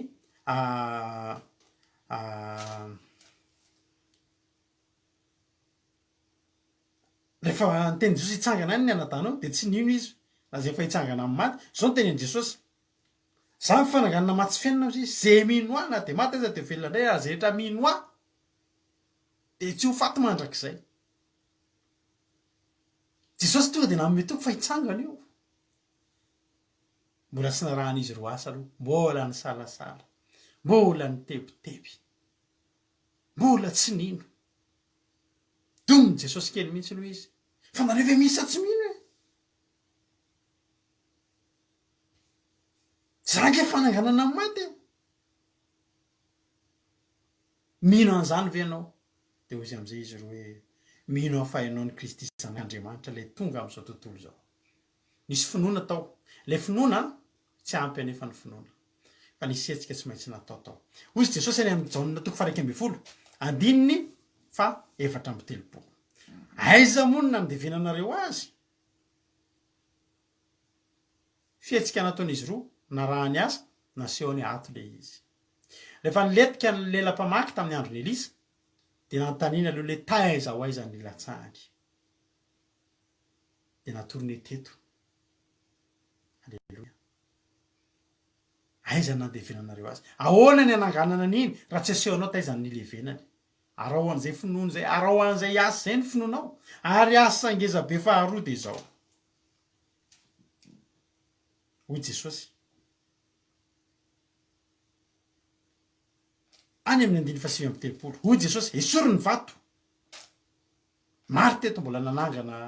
rehefa niteny Jesosy hitsangana any ny anadahinao dia tsy nino izy na izay efa hitsangana amin'ny maty. Izao no tenin'i Jesosy, Izaho ny fananganana maty sy fiainana hozy izy, izay mino ahy na dia maty aza dia ho velona indray ary izay rehetra mino ahy dia tsy ho faty mandrakizay. Jesosy tonga dia nanome toky fa hitsangana io. Mbola tsy narahan'izy ireo asa aloha, mbola nisalasala, mbola nitebiteby, mbola tsy nino. Domin'i Jesosy kely mihitsy aloha izy. Fa nareo ve misy sa tsy mino e? Za ange fananganana ny maty e! Mino an'izany ve ianao? Dia hoy izy amin'izay izy ireo hoe, Mino aho fa ianao no Kristy Zanak'Andriamanitra, ilay tonga amin'izao tontolo izao. Nisy finoana tao. Ilay finoana, tsy ampy anefa ny finoana. Fa nisy hetsika tsy maintsy natao tao. Hoy izy Jesosy any amin'ny Jaona toko faha-11, andininy faha-34. Aiza moa no nandevenanareo azy? Fihetsika nataon'izy roa, narahany asa, nasehony ato ilay izy. Rehefa nilentika ny lela-mpamaky tamin'ny andron'i Elisa, dia nanontaniana aloha ilay taiza ho aiza ny nilatsahany. Dia natorony teto. Aleloia. Aiza no nandevenanareo azy? Ahoana ny hananganana an'iny raha tsy asehonao taiza ny nilevenany? Araho an'izay finoana izay, araho an'izay asa izay ny finoanao. Ary asa ngeza be faharoa dia izao. Hoy Jesosy. Any amin'ny andininy faha-39. Hoy Jesosy, esory ny vato. Marta eto mbola nanangana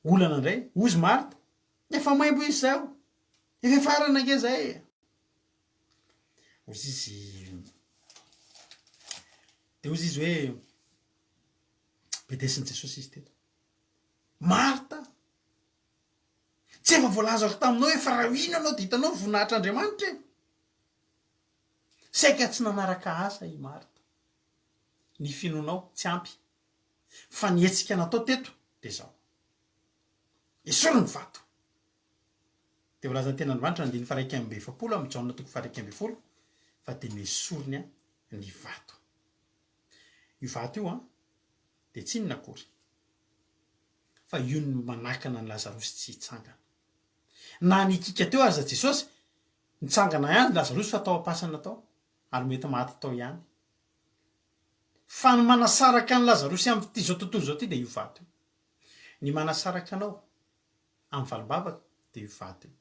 olana indray. Hozy Marta, efa maimbo izy izao. Efa farany ange izay e. Hozy izy, dia hozy izy hoe, bedesin'i Jesosy izy teto. Marta, tsy efa voalazako taminao hoe fa raha hino ianao dia hitanao ny voninahitr'Andriamanitra e. Saika tsy nanaraka asa i Marta. Ny finoanao tsy ampy. Fa ny hetsika natao teto dia izao. Esory ny vato. Dia voalazan'ny Tenin'Andriamanitra andininy faha-41 amin'ny Jaona toko faha-11 fa dia nesoriny ny vato. Io vato io dia tsy inona akory fa io no manakana an'i Lazarosy tsy hitsangana. Na nikika teo aza Jesosy, nitsangana ihany Lazarosy fa tao am-pasana tao ary mety maty tao ihany. Fa ny manasaraka an'i Lazarosy amin'ity izao tontolo izao ity dia io vato io. Ny manasaraka anao amin'ny valim-bavaka dia io vato io.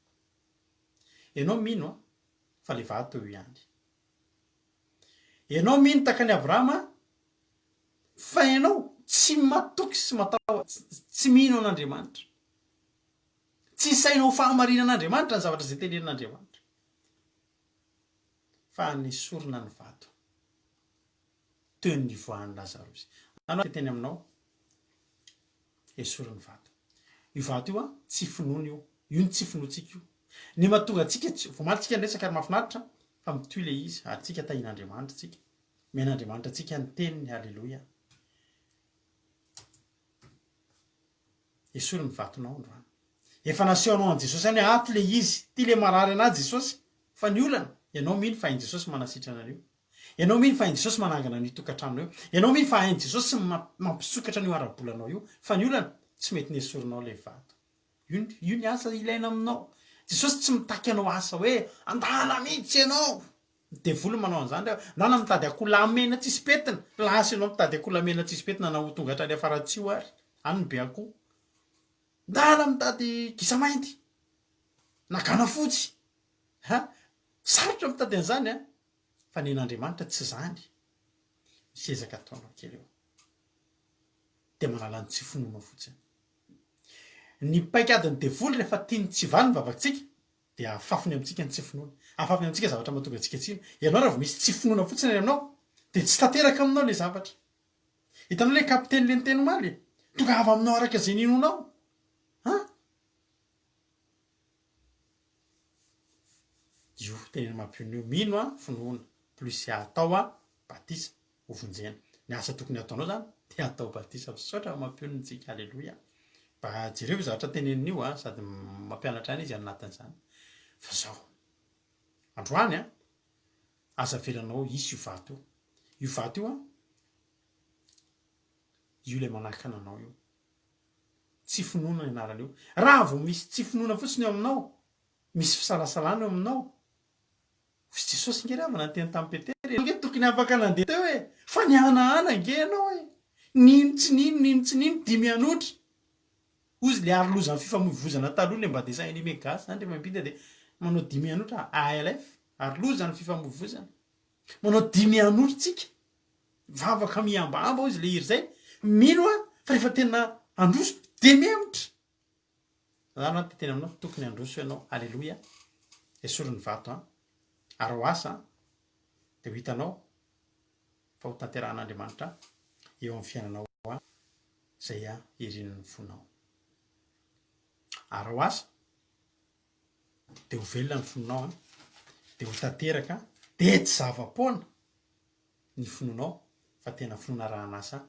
Ianao mino an, fa le vato eo ihany. Ianao mino tahaka an'i Abrahama fa ianao tsy matoky sy matahotra, tsy mino an'Andriamanitra. Tsy isaina ho fahamarinan'Andriamanitra ny zavatra izay tenenin'Andriamanitra. Fa nesorina ny vato. Teo ny nivoahan'i Lazarosy. Anao te teny aminao, esory ny vato. Io vato io an, tsy finoana io. Io ny tsy finoantsika io. Ny mahatonga antsika tsy, vao omaly tsika niresaka ary mahafinaritra fa mitohy ilay izy ary tsika tahian'Andriamanitra tsika. Omen'Andriamanitra antsika ny teniny, haleloia. Esory ny vatonao androany. Efa nasehonao an'i Jesosy ihany hoe ato ilay izy, ity ilay marary anah Jesosy. Fa ny olana, ianao mino fa hain'i Jesosy manasitrana an'io. Ianao mino fa hain'i Jesosy manangana an'io tokantranonao io. Ianao mino fa hain'i Jesosy mampisokatra an'io ara-bolanao io. Fa ny olana, tsy mety nesorinao ilay vato. Io, io ny asa ilaina aminao. Jesosy tsy mitaky anao asa hoe andana mihitsy ianao. Ny devoly manao an'izany re. Ndana mitady akoholahy mena tsisy pentina. Lasa ianao mitady akoholahy mena tsisy pentina na ho tonga hatrany Afaratsiho ary. Any no be akoho. Ndana mitady gisa mainty. Na gana fotsy. Ha? Sarotra mitady an'izany an. Fa nen'Andriamanitra tsy izany. Misy ezaka ataonao kely eo. Dia manala ny tsy finoanao fotsiny. Ny paikadin'ny devoly rehefa tiany tsy hivaly ny vavakintsika dia afafiny amintsika ny tsy finoana. Afafiny amintsika zavatra mahatonga antsika tsy hino. Ianao raha vao misy tsy finoana fotsiny any aminao dia tsy tanteraka aminao ilay zavatra. Hitanao ilay kapiteny ilay niteny omaly e? Tongava aminao araka izay ninoanao. An? Io teneno mampionona io. Mino an, finoana plus atao an, batisa, ho vonjena. Ny asa tokony hataonao zany dia atao batisa. Misaotra mampionona antsika. Aleloia. Mba jereo io zavatra teneniny io an, sady mampianatra ihany izy any anatin'izany. Fa zao. Androany an, aza avelanao hisy io vato io. Io vato io an, io ilay manakana anao io. Tsy finoana ny anaran'io. Raha vao misy tsy finoana fotsiny eo aminao, misy fisalasalana eo aminao, hoy Jesosy nge ry havana niteny tamin'i Petera e, ianao nge tokony afaka nandeha teo e, fa nihanahana nge ianao e, nino tsy nino, nino tsy nino, dimy an'otra. Hozy le arolozan'ny fifamoivozana taloha le mba dessin animé gasy zany rehefa miampita dia manao dimy an'otra, ALF, arolozan'ny fifamoivozana. Manao dimy an'otra tsika. Vavaka mihambahamba hozy le hira zay, mino aho fa rehefa tena handroso de mihemotra. Zany an tena aminao tokony handroso ianao, aleloia, esory ny vato an, ary ho asa an, de ho hitanao fa ho tanterahan'Andriamanitra eo amin'ny fiainanao an, zay an irin'ny fonao. Ary ho asa de ho velona ny fonao an, de ho tanteraka, de tsy zava-poana ny finoanao fa tena finoana arahan'asa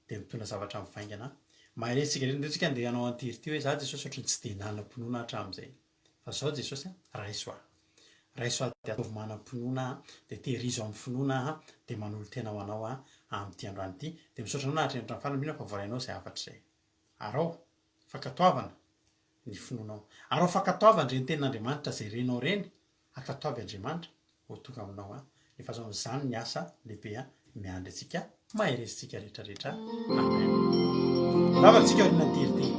dia mitondra zavatra mivaingana. Mahereza tsika rehetra, ndao tsika andeha hanao an'ity hira ity hoe za Jesosy ohatran'ny tsy dia nanam-pinoana hatramin'izay. Fa zao Jesosy a, raiso aho. Raiso aho dia ataovy manam-pinoana aho, dia tehirizo amin'ny finoana aho, dia manolo-tena ho anao aho amin'ity androany ity. Dia misaotra anao nahatreny hatramin'ny farany, mino aho fa voarainao izay hafatra izay. Araho fankatoavana ny finoanao. Araho fankatoavana ireny tenin'Andriamanitra izay renao ireny, Ankatoavy Andriamanitra ho tonga aminao an! Efa zao izany ny asa lehibe an miandry antsika mahereza tsika rehetra rehetra amen. Vavaka tsika aorianan'ity hira ity.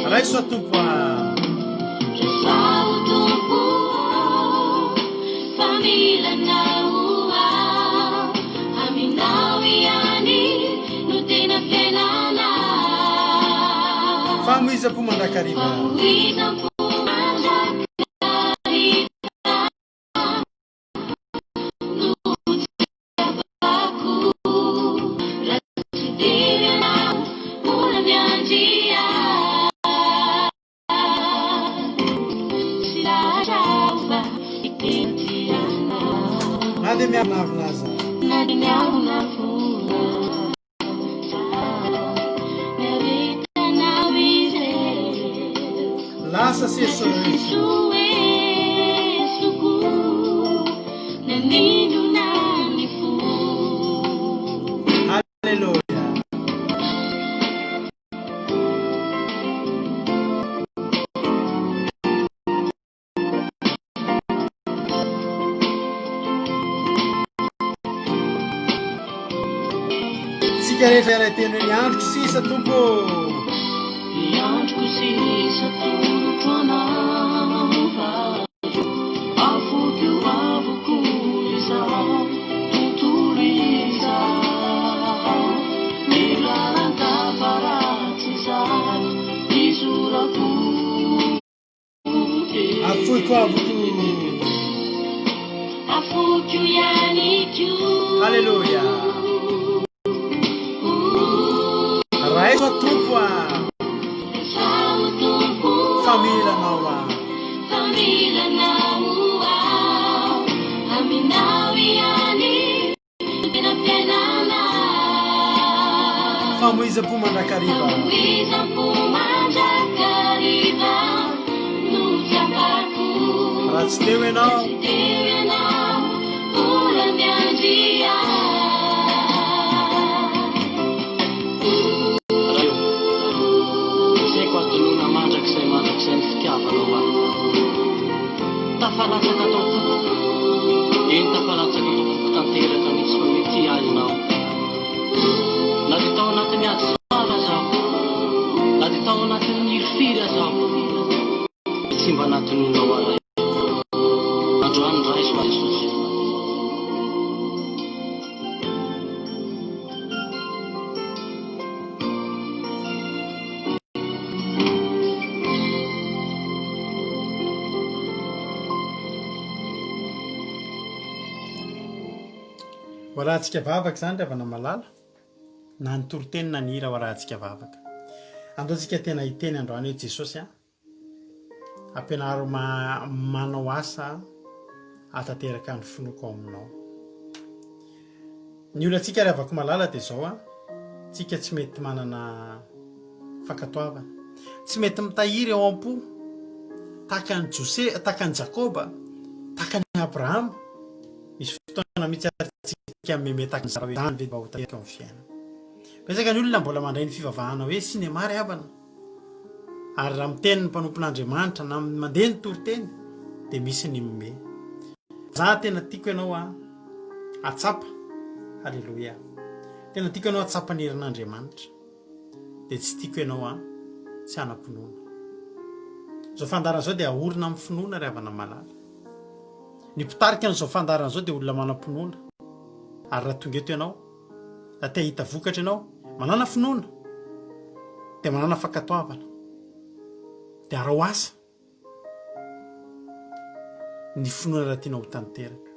Raiso aho Tompo ah. Famoizam-po mandrakariva. Na dia miavonavona aza. Lasa sy esoeso. Haleloia. Tsika rehetra iray teny hoe ny androko sisa Tompo ô. Ny androko sisa tolotro anao Afoko avokoa izao tontolo izao Ny lalan-kafa ratsy izato izorako Afoiko avokoa. Afoiko ihany koa. Haleloia. Raiso aho Tompo a. Raiso Tompo. Fa mila Anao aho. Fa mila Anao aho. Aminao ihany no tena fiainana. Famoizam-po mandrakariva. Famoizam-po mandrakariva no tsapako. Raha tsy teo Ianao. Raha tsy teo Ianao, mbola miandry ahy. Ray ô, tsy haiko hadinoina mandrakizay mandrakizay ny fitiavanao ahy. Tafalatsaka ato am-poko, eny tafalatsaka ato am-poko tanteraka mihitsy fa hoe tia ahy ianao. Na dia tao anatin'ny ady sarotra aza aho, na dia tao anatin'ny hirifiry aza aho, dia tsy mba nadinoinao ahy Ray. Androany raiso aho Jesosy. Ho arahantsika vavaka izany ry havana malala, na ny toriteny na ny hira ho arahantsika vavaka. Andao tsika tena hiteny androany hoe Jesosy a, ampianaro manao asa hahatanteraka ny finoako ao aminao. Ny olantsika ry havako malala dia izao a, tsika tsy mety manana. Fankatoavana. Tsy mety mitahiry ao am-po tahaka an'i Jose, tahaka an'i Jakoba, tahaka an'i Abrahama. Misy fotoana mihitsy ary tsika meme tahaka an'i Sara hoe izany ve mba ho tanteraka eo amin'ny fiainana. Betsaka ny olona mbola mandray ny fivavahana hoe sinema ry havana. Ary raha miteny ny mpanompon'Andriamanitra na mandeha ny toriteny dia misy ny mime. Za tena tiako ianao a atsapa. Haleloia. Tena tiako ianao atsapa ny herin'Andriamanitra. Dia tsy tiako ianao a tsy hanam-pinoana. Izao fandaharana izao dia aorina amin'ny finoana ry havana malala. Ny mpitarika an'izao fandaharana izao dia olona manam-pinoana. Ary raha tonga eto ianao Raha te hahita vokatra ianao, manàna finoana, dia manàna fankatoavana, dia araho asa ny finoana raha tianao ho tanteraka.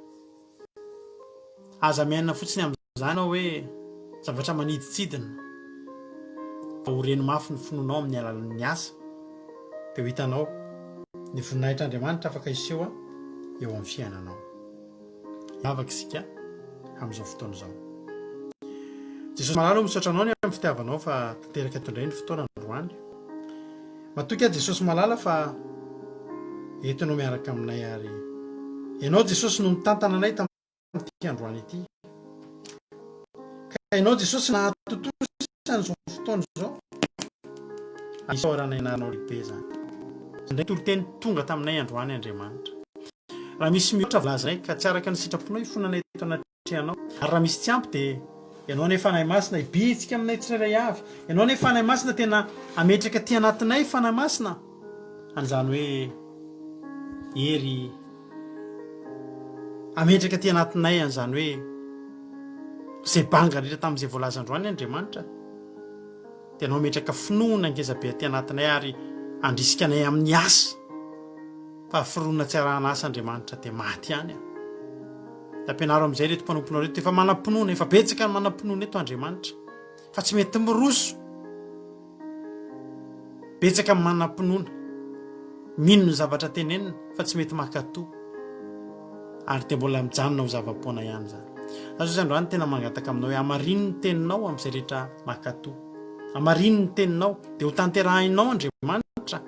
Aza miaina fotsiny amin'izany ianao hoe zavatra manidintsidina, fa horeno mafy ny finoanao amin'ny alalan'ny asa, dia ho hitanao ny voninahitr'Andriamanitra afaka hiseho eo amin'ny fiainanao. Hivavaka isika amin'izao fotoana izao. Jesosy malala o, misaotra anao ny amin'ny fitiavanao fa tanteraka eto indray ny fotoana androany. Matoky aho Jesosy malala fa eto ianao miaraka aminay ary ianao Jesosy no nitantana anay tamin'ity androany ity. Ka ianao Jesosy nahatontosa an'izao fotoana izao. Isaorana anaranao lehibe izany. Indray toriteny tonga taminay androany Andriamanitra. Raha misy mihoatra voalazanay ka tsy araka ny sitraponao hifonanay eto anatrehanao, ary raha misy tsy ampy dia Ianao anie Fanahy Masina hibitsika aminay tsirairay avy, Ianao anie Fanahy Masina tena hametraka aty anatinay Fanahy Masina an'izany hoe hery hametraka aty anatinay an'izany hoe izay banga rehetra tamin'izay voalaza androany Andriamanitra dia Ianao hametraka finoana ngezabe aty anatinay ary handrisika anay amin'ny asa. Fa fironana tsy arahana asa Andriamanitra dia maty ihany an. Dia ampianaro amin'izay ireto mpanomponao ireto efa manam-pinoana, efa betsaka ny manam-pinoana eto Andriamanitra fa tsy mety miroso. Betsaka ny manam-pinoana, mino ny zavatra tenenina fa tsy mety mankatò. Ary dia mbola mijanona ho zava-poana ihany izany. Za Jesosy androany tena mangataka aminao hoe hamarino ny teninao amin'izay rehetra mankatò. Hamarino ny teninao dia ho tanterahinao Andriamanitra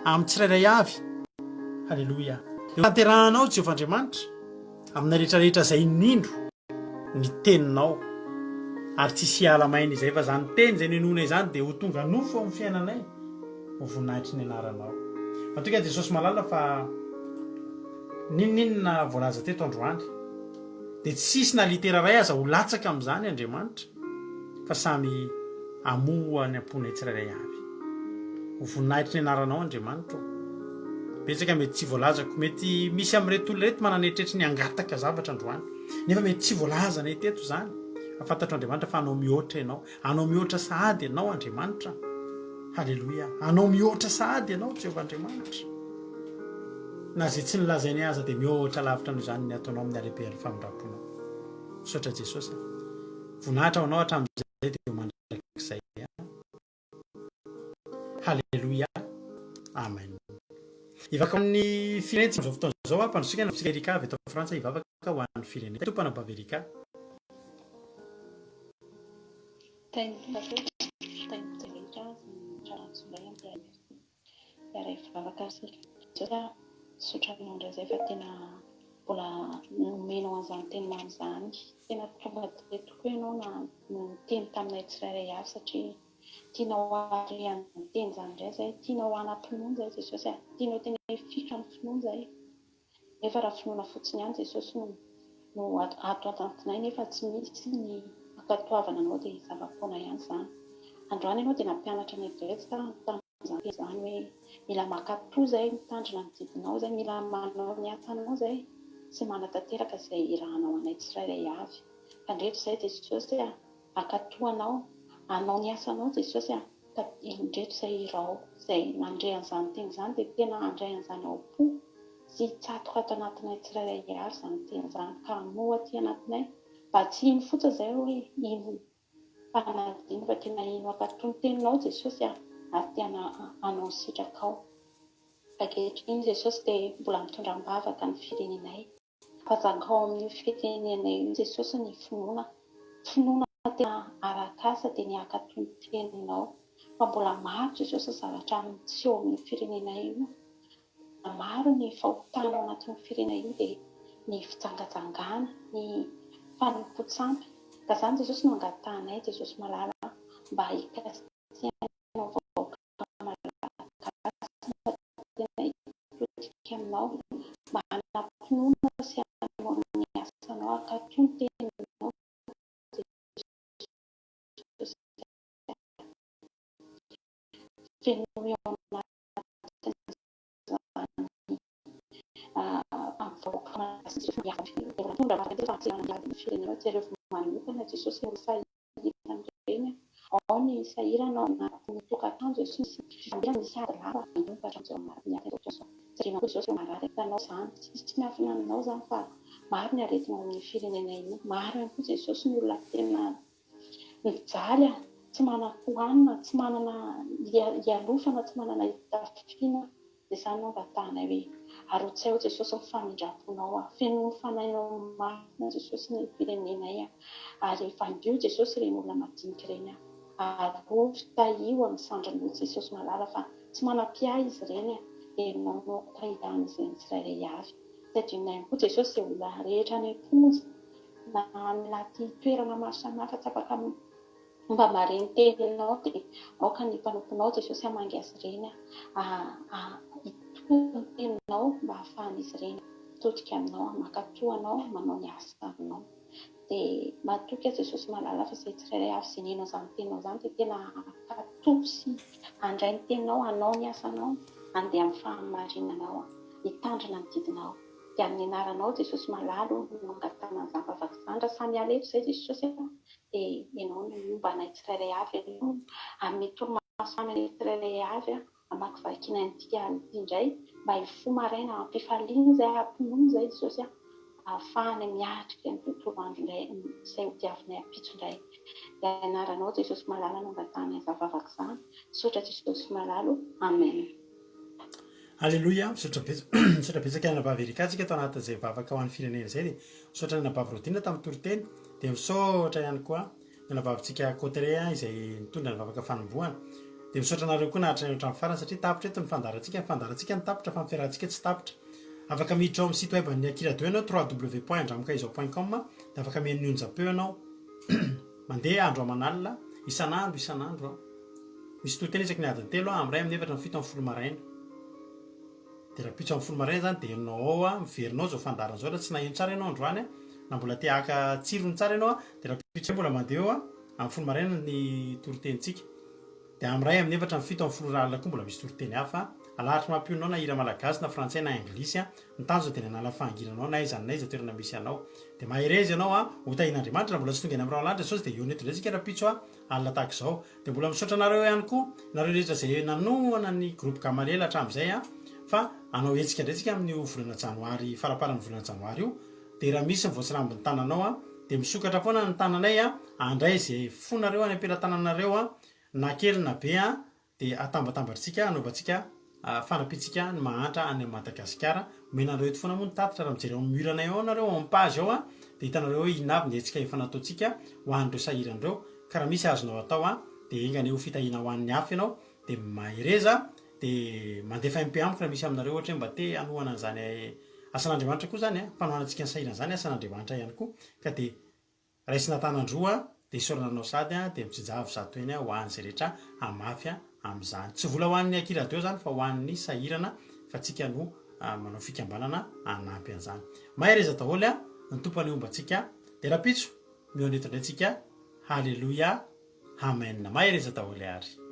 amin'ny tsirairay avy. Haleloia. Dia ho tanterahinao Jehovah Andriamanitra amin'ny rehetra rehetra izay nindro ny teninao. Ary tsy hisy hiala maina izay fa izany teny izay ninoana izany dia ho tonga nofo ao amin'ny fiainanay ho voninahitry ny anaranao. Matoky aho Jesosy malala fa n'inon'inona voalaza teto androany dia tsy hisy na litera iray aza ho latsaka amin'izany Andriamanitra fa samy hamoha ny am-ponay tsirairay avy. Ho voninahitry ny anaranao Andriamanitra ô. Betsaka mety tsy voalazako, mety misy amin'ireto olona ireto manana eritreritry ny hangataka zavatra androany, nefa mety tsy voalazanay teto izany, fa fantatro Andriamanitra fa hanao mihoatra ianao, hanao mihoatra sahady ianao Andriamanitra. Haleloia. Hanao mihoatra sahady ianao Jehovah Andriamanitra. Na izay tsy nolazainay aza dia mihoatra lavitra noho izany ny ataonao amin'ny halehibehan'ny famindram-ponao. Misaotra Jesosy a. Voninahitra ho anao hatramin'izay dia ho mandrakizay. Haleloia. Amen. Hivavaka ho an'ny firenentsika amin'izao fotoana izao aho, mpandrosoka ny Antsika Erika avy eto Frantsa hivavaka ho an'ny firenena. Tompana Bavy Erika. Hiara-hivavaka isika. Jesosy a, misaotra anao indray izay fa tena mbola nomenao an'izany teny mamy izany. Tena tonga dia tokoa ianao na niteny taminay tsirairay avy satria tianao hahare an'izany teny izany indray izay, tianao hanam-pinoana izay Jesosy a, tianao tena hifikitra amin'ny finoana izay. Nefa raha finoana fotsiny ihany Jesosy no no ato anatinay nefa tsy misy ny fankatoavana anao dia zava-poana ihany izany. Androany ianao dia nampianatra anay betsaka tamin'izany teny izany hoe mila mankatò izay, mitandrina ny didinao izay, mila manao ny asanao izay sy manatanteraka izay irahanao anay tsirairay avy. Tandreto izay Jesosy a! Hankatò anao, hanao ny asanao Jesosy a! Ka indreto izay irao izay nandre an'izany teny izany dia tena handray an'izany ao am-po sy hitsatoka ato anatinay tsirairay avy izany teny izany ka hamoha aty anatinay mba tsy hino fotsiny izay hoe hino fanadino fa tena hino hankatò ny teninao Jesosy a! ary tena hanao ny sitrakao. Ankehitriny Jesosy dia mbola mitondra am-bavaka ny firenenay. Ajangaho amin'io fitenenana io Jesosy ny finoana, finoana tena arak'asa dia ny hankatò ny teninao. Fa mbola maro Jesosy ny zavatra miseho amin'io firenena io. Mbola maro ny fahotana ao anatin'io firenena io dia ny fijangajangana, ny fanompoan-tsampy. Ka izany Jesosy no angatahanay Jesosy malala mba hikasihanao vahoaka malagasy mba tena hitodika aminao, mba hanam-pinoana sy hanao ny asanao, hankatò ny teninao Jesosy. Fenoy ao anatin'izany vahoaka malagasy Jesosy ny firenena. Jereo manokana Jesosy ireo sahirana ireny. Ao ny sahirana ao anatin'ny tokantrano Jesosy misy fifandirana, misy ady lava manomboka hatramin'izao anatin'ny ady izao. Jerena koa Jesosy ireo marary hitanao izany. Tsy miafina aminao izany fa maro ny aretina ao amin'ny firenena io. Maro ihany koa Jesosy ny olona tena Mijaly aho, tsy manan-kohanina, tsy manana hialofana, tsy manana hitafiana. Dia izany no angatahanay hoe, Arotsahy ao Jesosy ny famindram-ponao aho, fenoy ny Fanahinao Masina Jesosy ny firenenay aho, ary vangio Jesosy ireny olona madinika ireny aho, arovy, tahio amin'ny sandrinao Jesosy malala fa tsy manam-piahy izy ireny aho, dia Ianao no tahian'izy ireny tsirairay avy. Tsy adinonay ihany koa Jesosy izay olona rehetra any am-ponja, na anaty toerana maro samihafa tsy afaka mba mahare ny teninao dia aoka ny mpanomponao Jesosy hamangy azy ireny hitory ny teninao mba hahafahan'izy ireny mitodika aminao mankatò anao manao ny asanao dia matoky aho Jesosy malala fa izay tsirairay avy izay nihaino an'izany teninao izany dia tena hankatò sy handray ny teninao hanao ny asanao handeha amin'ny fahamarinanao hitandrina ny didinao Dia amin'ny anaranao Jesosy malala o no angatahana an'izany vavaka izany raha samy hiala eto izay Jesosy a dia ianao no homba anay tsirairay avy ianao no hanome torimaso mamy anay tsirairay avy a hamakivakiana an'ity alina ity indray mba hifoha maraina am-pifaliana izay am-pinoana izay Jesosy a ahafahana miatrika ny tontolo andro indray izay ho diavinay ampitso indray dia anaranao Jesosy malala no angatahana izany vavaka izany misaotra Jesosy malala o amen. Aleloia, misaotra betsaka misaotra betsaka anabavy Erika tsika tao anatin'izay vavaka ho an'ny firenena izay dia misaotra ny anabavy Rodina tamin'ny toriteny dia misaotra ihany koa ny anabavintsika Cotteret izay nitondra ny vavaka fanombohana dia misaotra anareo koa naharitra ny hatramin'ny farany satria tapitra eto ny fandaharantsika ny fandaharantsika no tapitra fa ny fiarahantsika tsy tapitra afaka miditra ao amin'ny site web an'ny Akira 2 ianao www.andramokaizao point com dia afaka mihaino ny onjam-peo ianao mandeha andro aman'alina isan'andro isan'andro an Misy toriteny isaky ny adiny telo amin'ny iray amin'ny efatra amin'ny fito amin'ny folo maraina. Dia rahampitso amin'ny folo maraina izany dia henonao ao an, miverina ao izao fandaharana izao raha tsy naheno tsara ianao androany an, na mbola te haka tsirony tsara ianao an, dia rahampitso indray mbola mandeha eo an, amin'ny folo maraina ny toritenintsika. Dia amin'ny iray amin'ny efatra amin'ny fito amin'ny folo ora alina koa mbola misy toriteny hafa. Alahatry mampionona ao na hira malagasy na frantsay na anglisy an. Ny tanjona dia ny hanala fahanginana ao na aiza na aiza toerana misy anao. Dia mahereza ianao an, ho tahian'Andriamanitra raha mbola tsy tonga eny amin'ny rahona lanitra Jesosy dia hihaona eto indray isika rahampitso an. alina tahaka izao. Dia mbola misaotra anareo ihany koa, nareo rehetra izay nanohana ny groupe Gamaliel hatramin'izay an, fa hanao hetsika indray tsika amin'io volana janoary, faramparan'ny volana janoary io, dia raha misy ny voatsirambin'ny tananao an, dia misokatra foana ny tananay an, handray izay fonareo any am-pelatananareo an, na kely na be an, Dia atambatambatritsika anaovantsika fanampiantsika ny mahantra any Madagasikara. Omena anareo eto foana moa ny tatitra raha mijery ao amin'ny mur anay ao nareo ao amin'ny page ao dia hitanareo hoe inona avy ny hetsika efa nataontsika ho an'ireo sahirana ireo. Ka raha misy azonao atao dia enga anie ho fitahiana ho an'ny hafa ianao dia mahereza dia mandefa MP amiko raha misy aminareo ohatra hoe mba te hanohana an'izany asan'Andriamanitra koa izany fanohanantsika ny sahirana izany asan'Andriamanitra ihany koa ka dia Raisina an-tanan-droa dia isaorana anao sady dia mitsinjavy 100 eny ho an'izay rehetra hamafy amin'izany. Tsy vola ho an'ny Aky Radio izany fa ho an'ny sahirana fa tsika no manao fikambanana hanampy an'izany. Mahereza daholo a! Ny Tompo anie homba antsika. Dia rahampitso mihaona eto indray tsika. Haleloia. Amen. Mahereza daholo ary.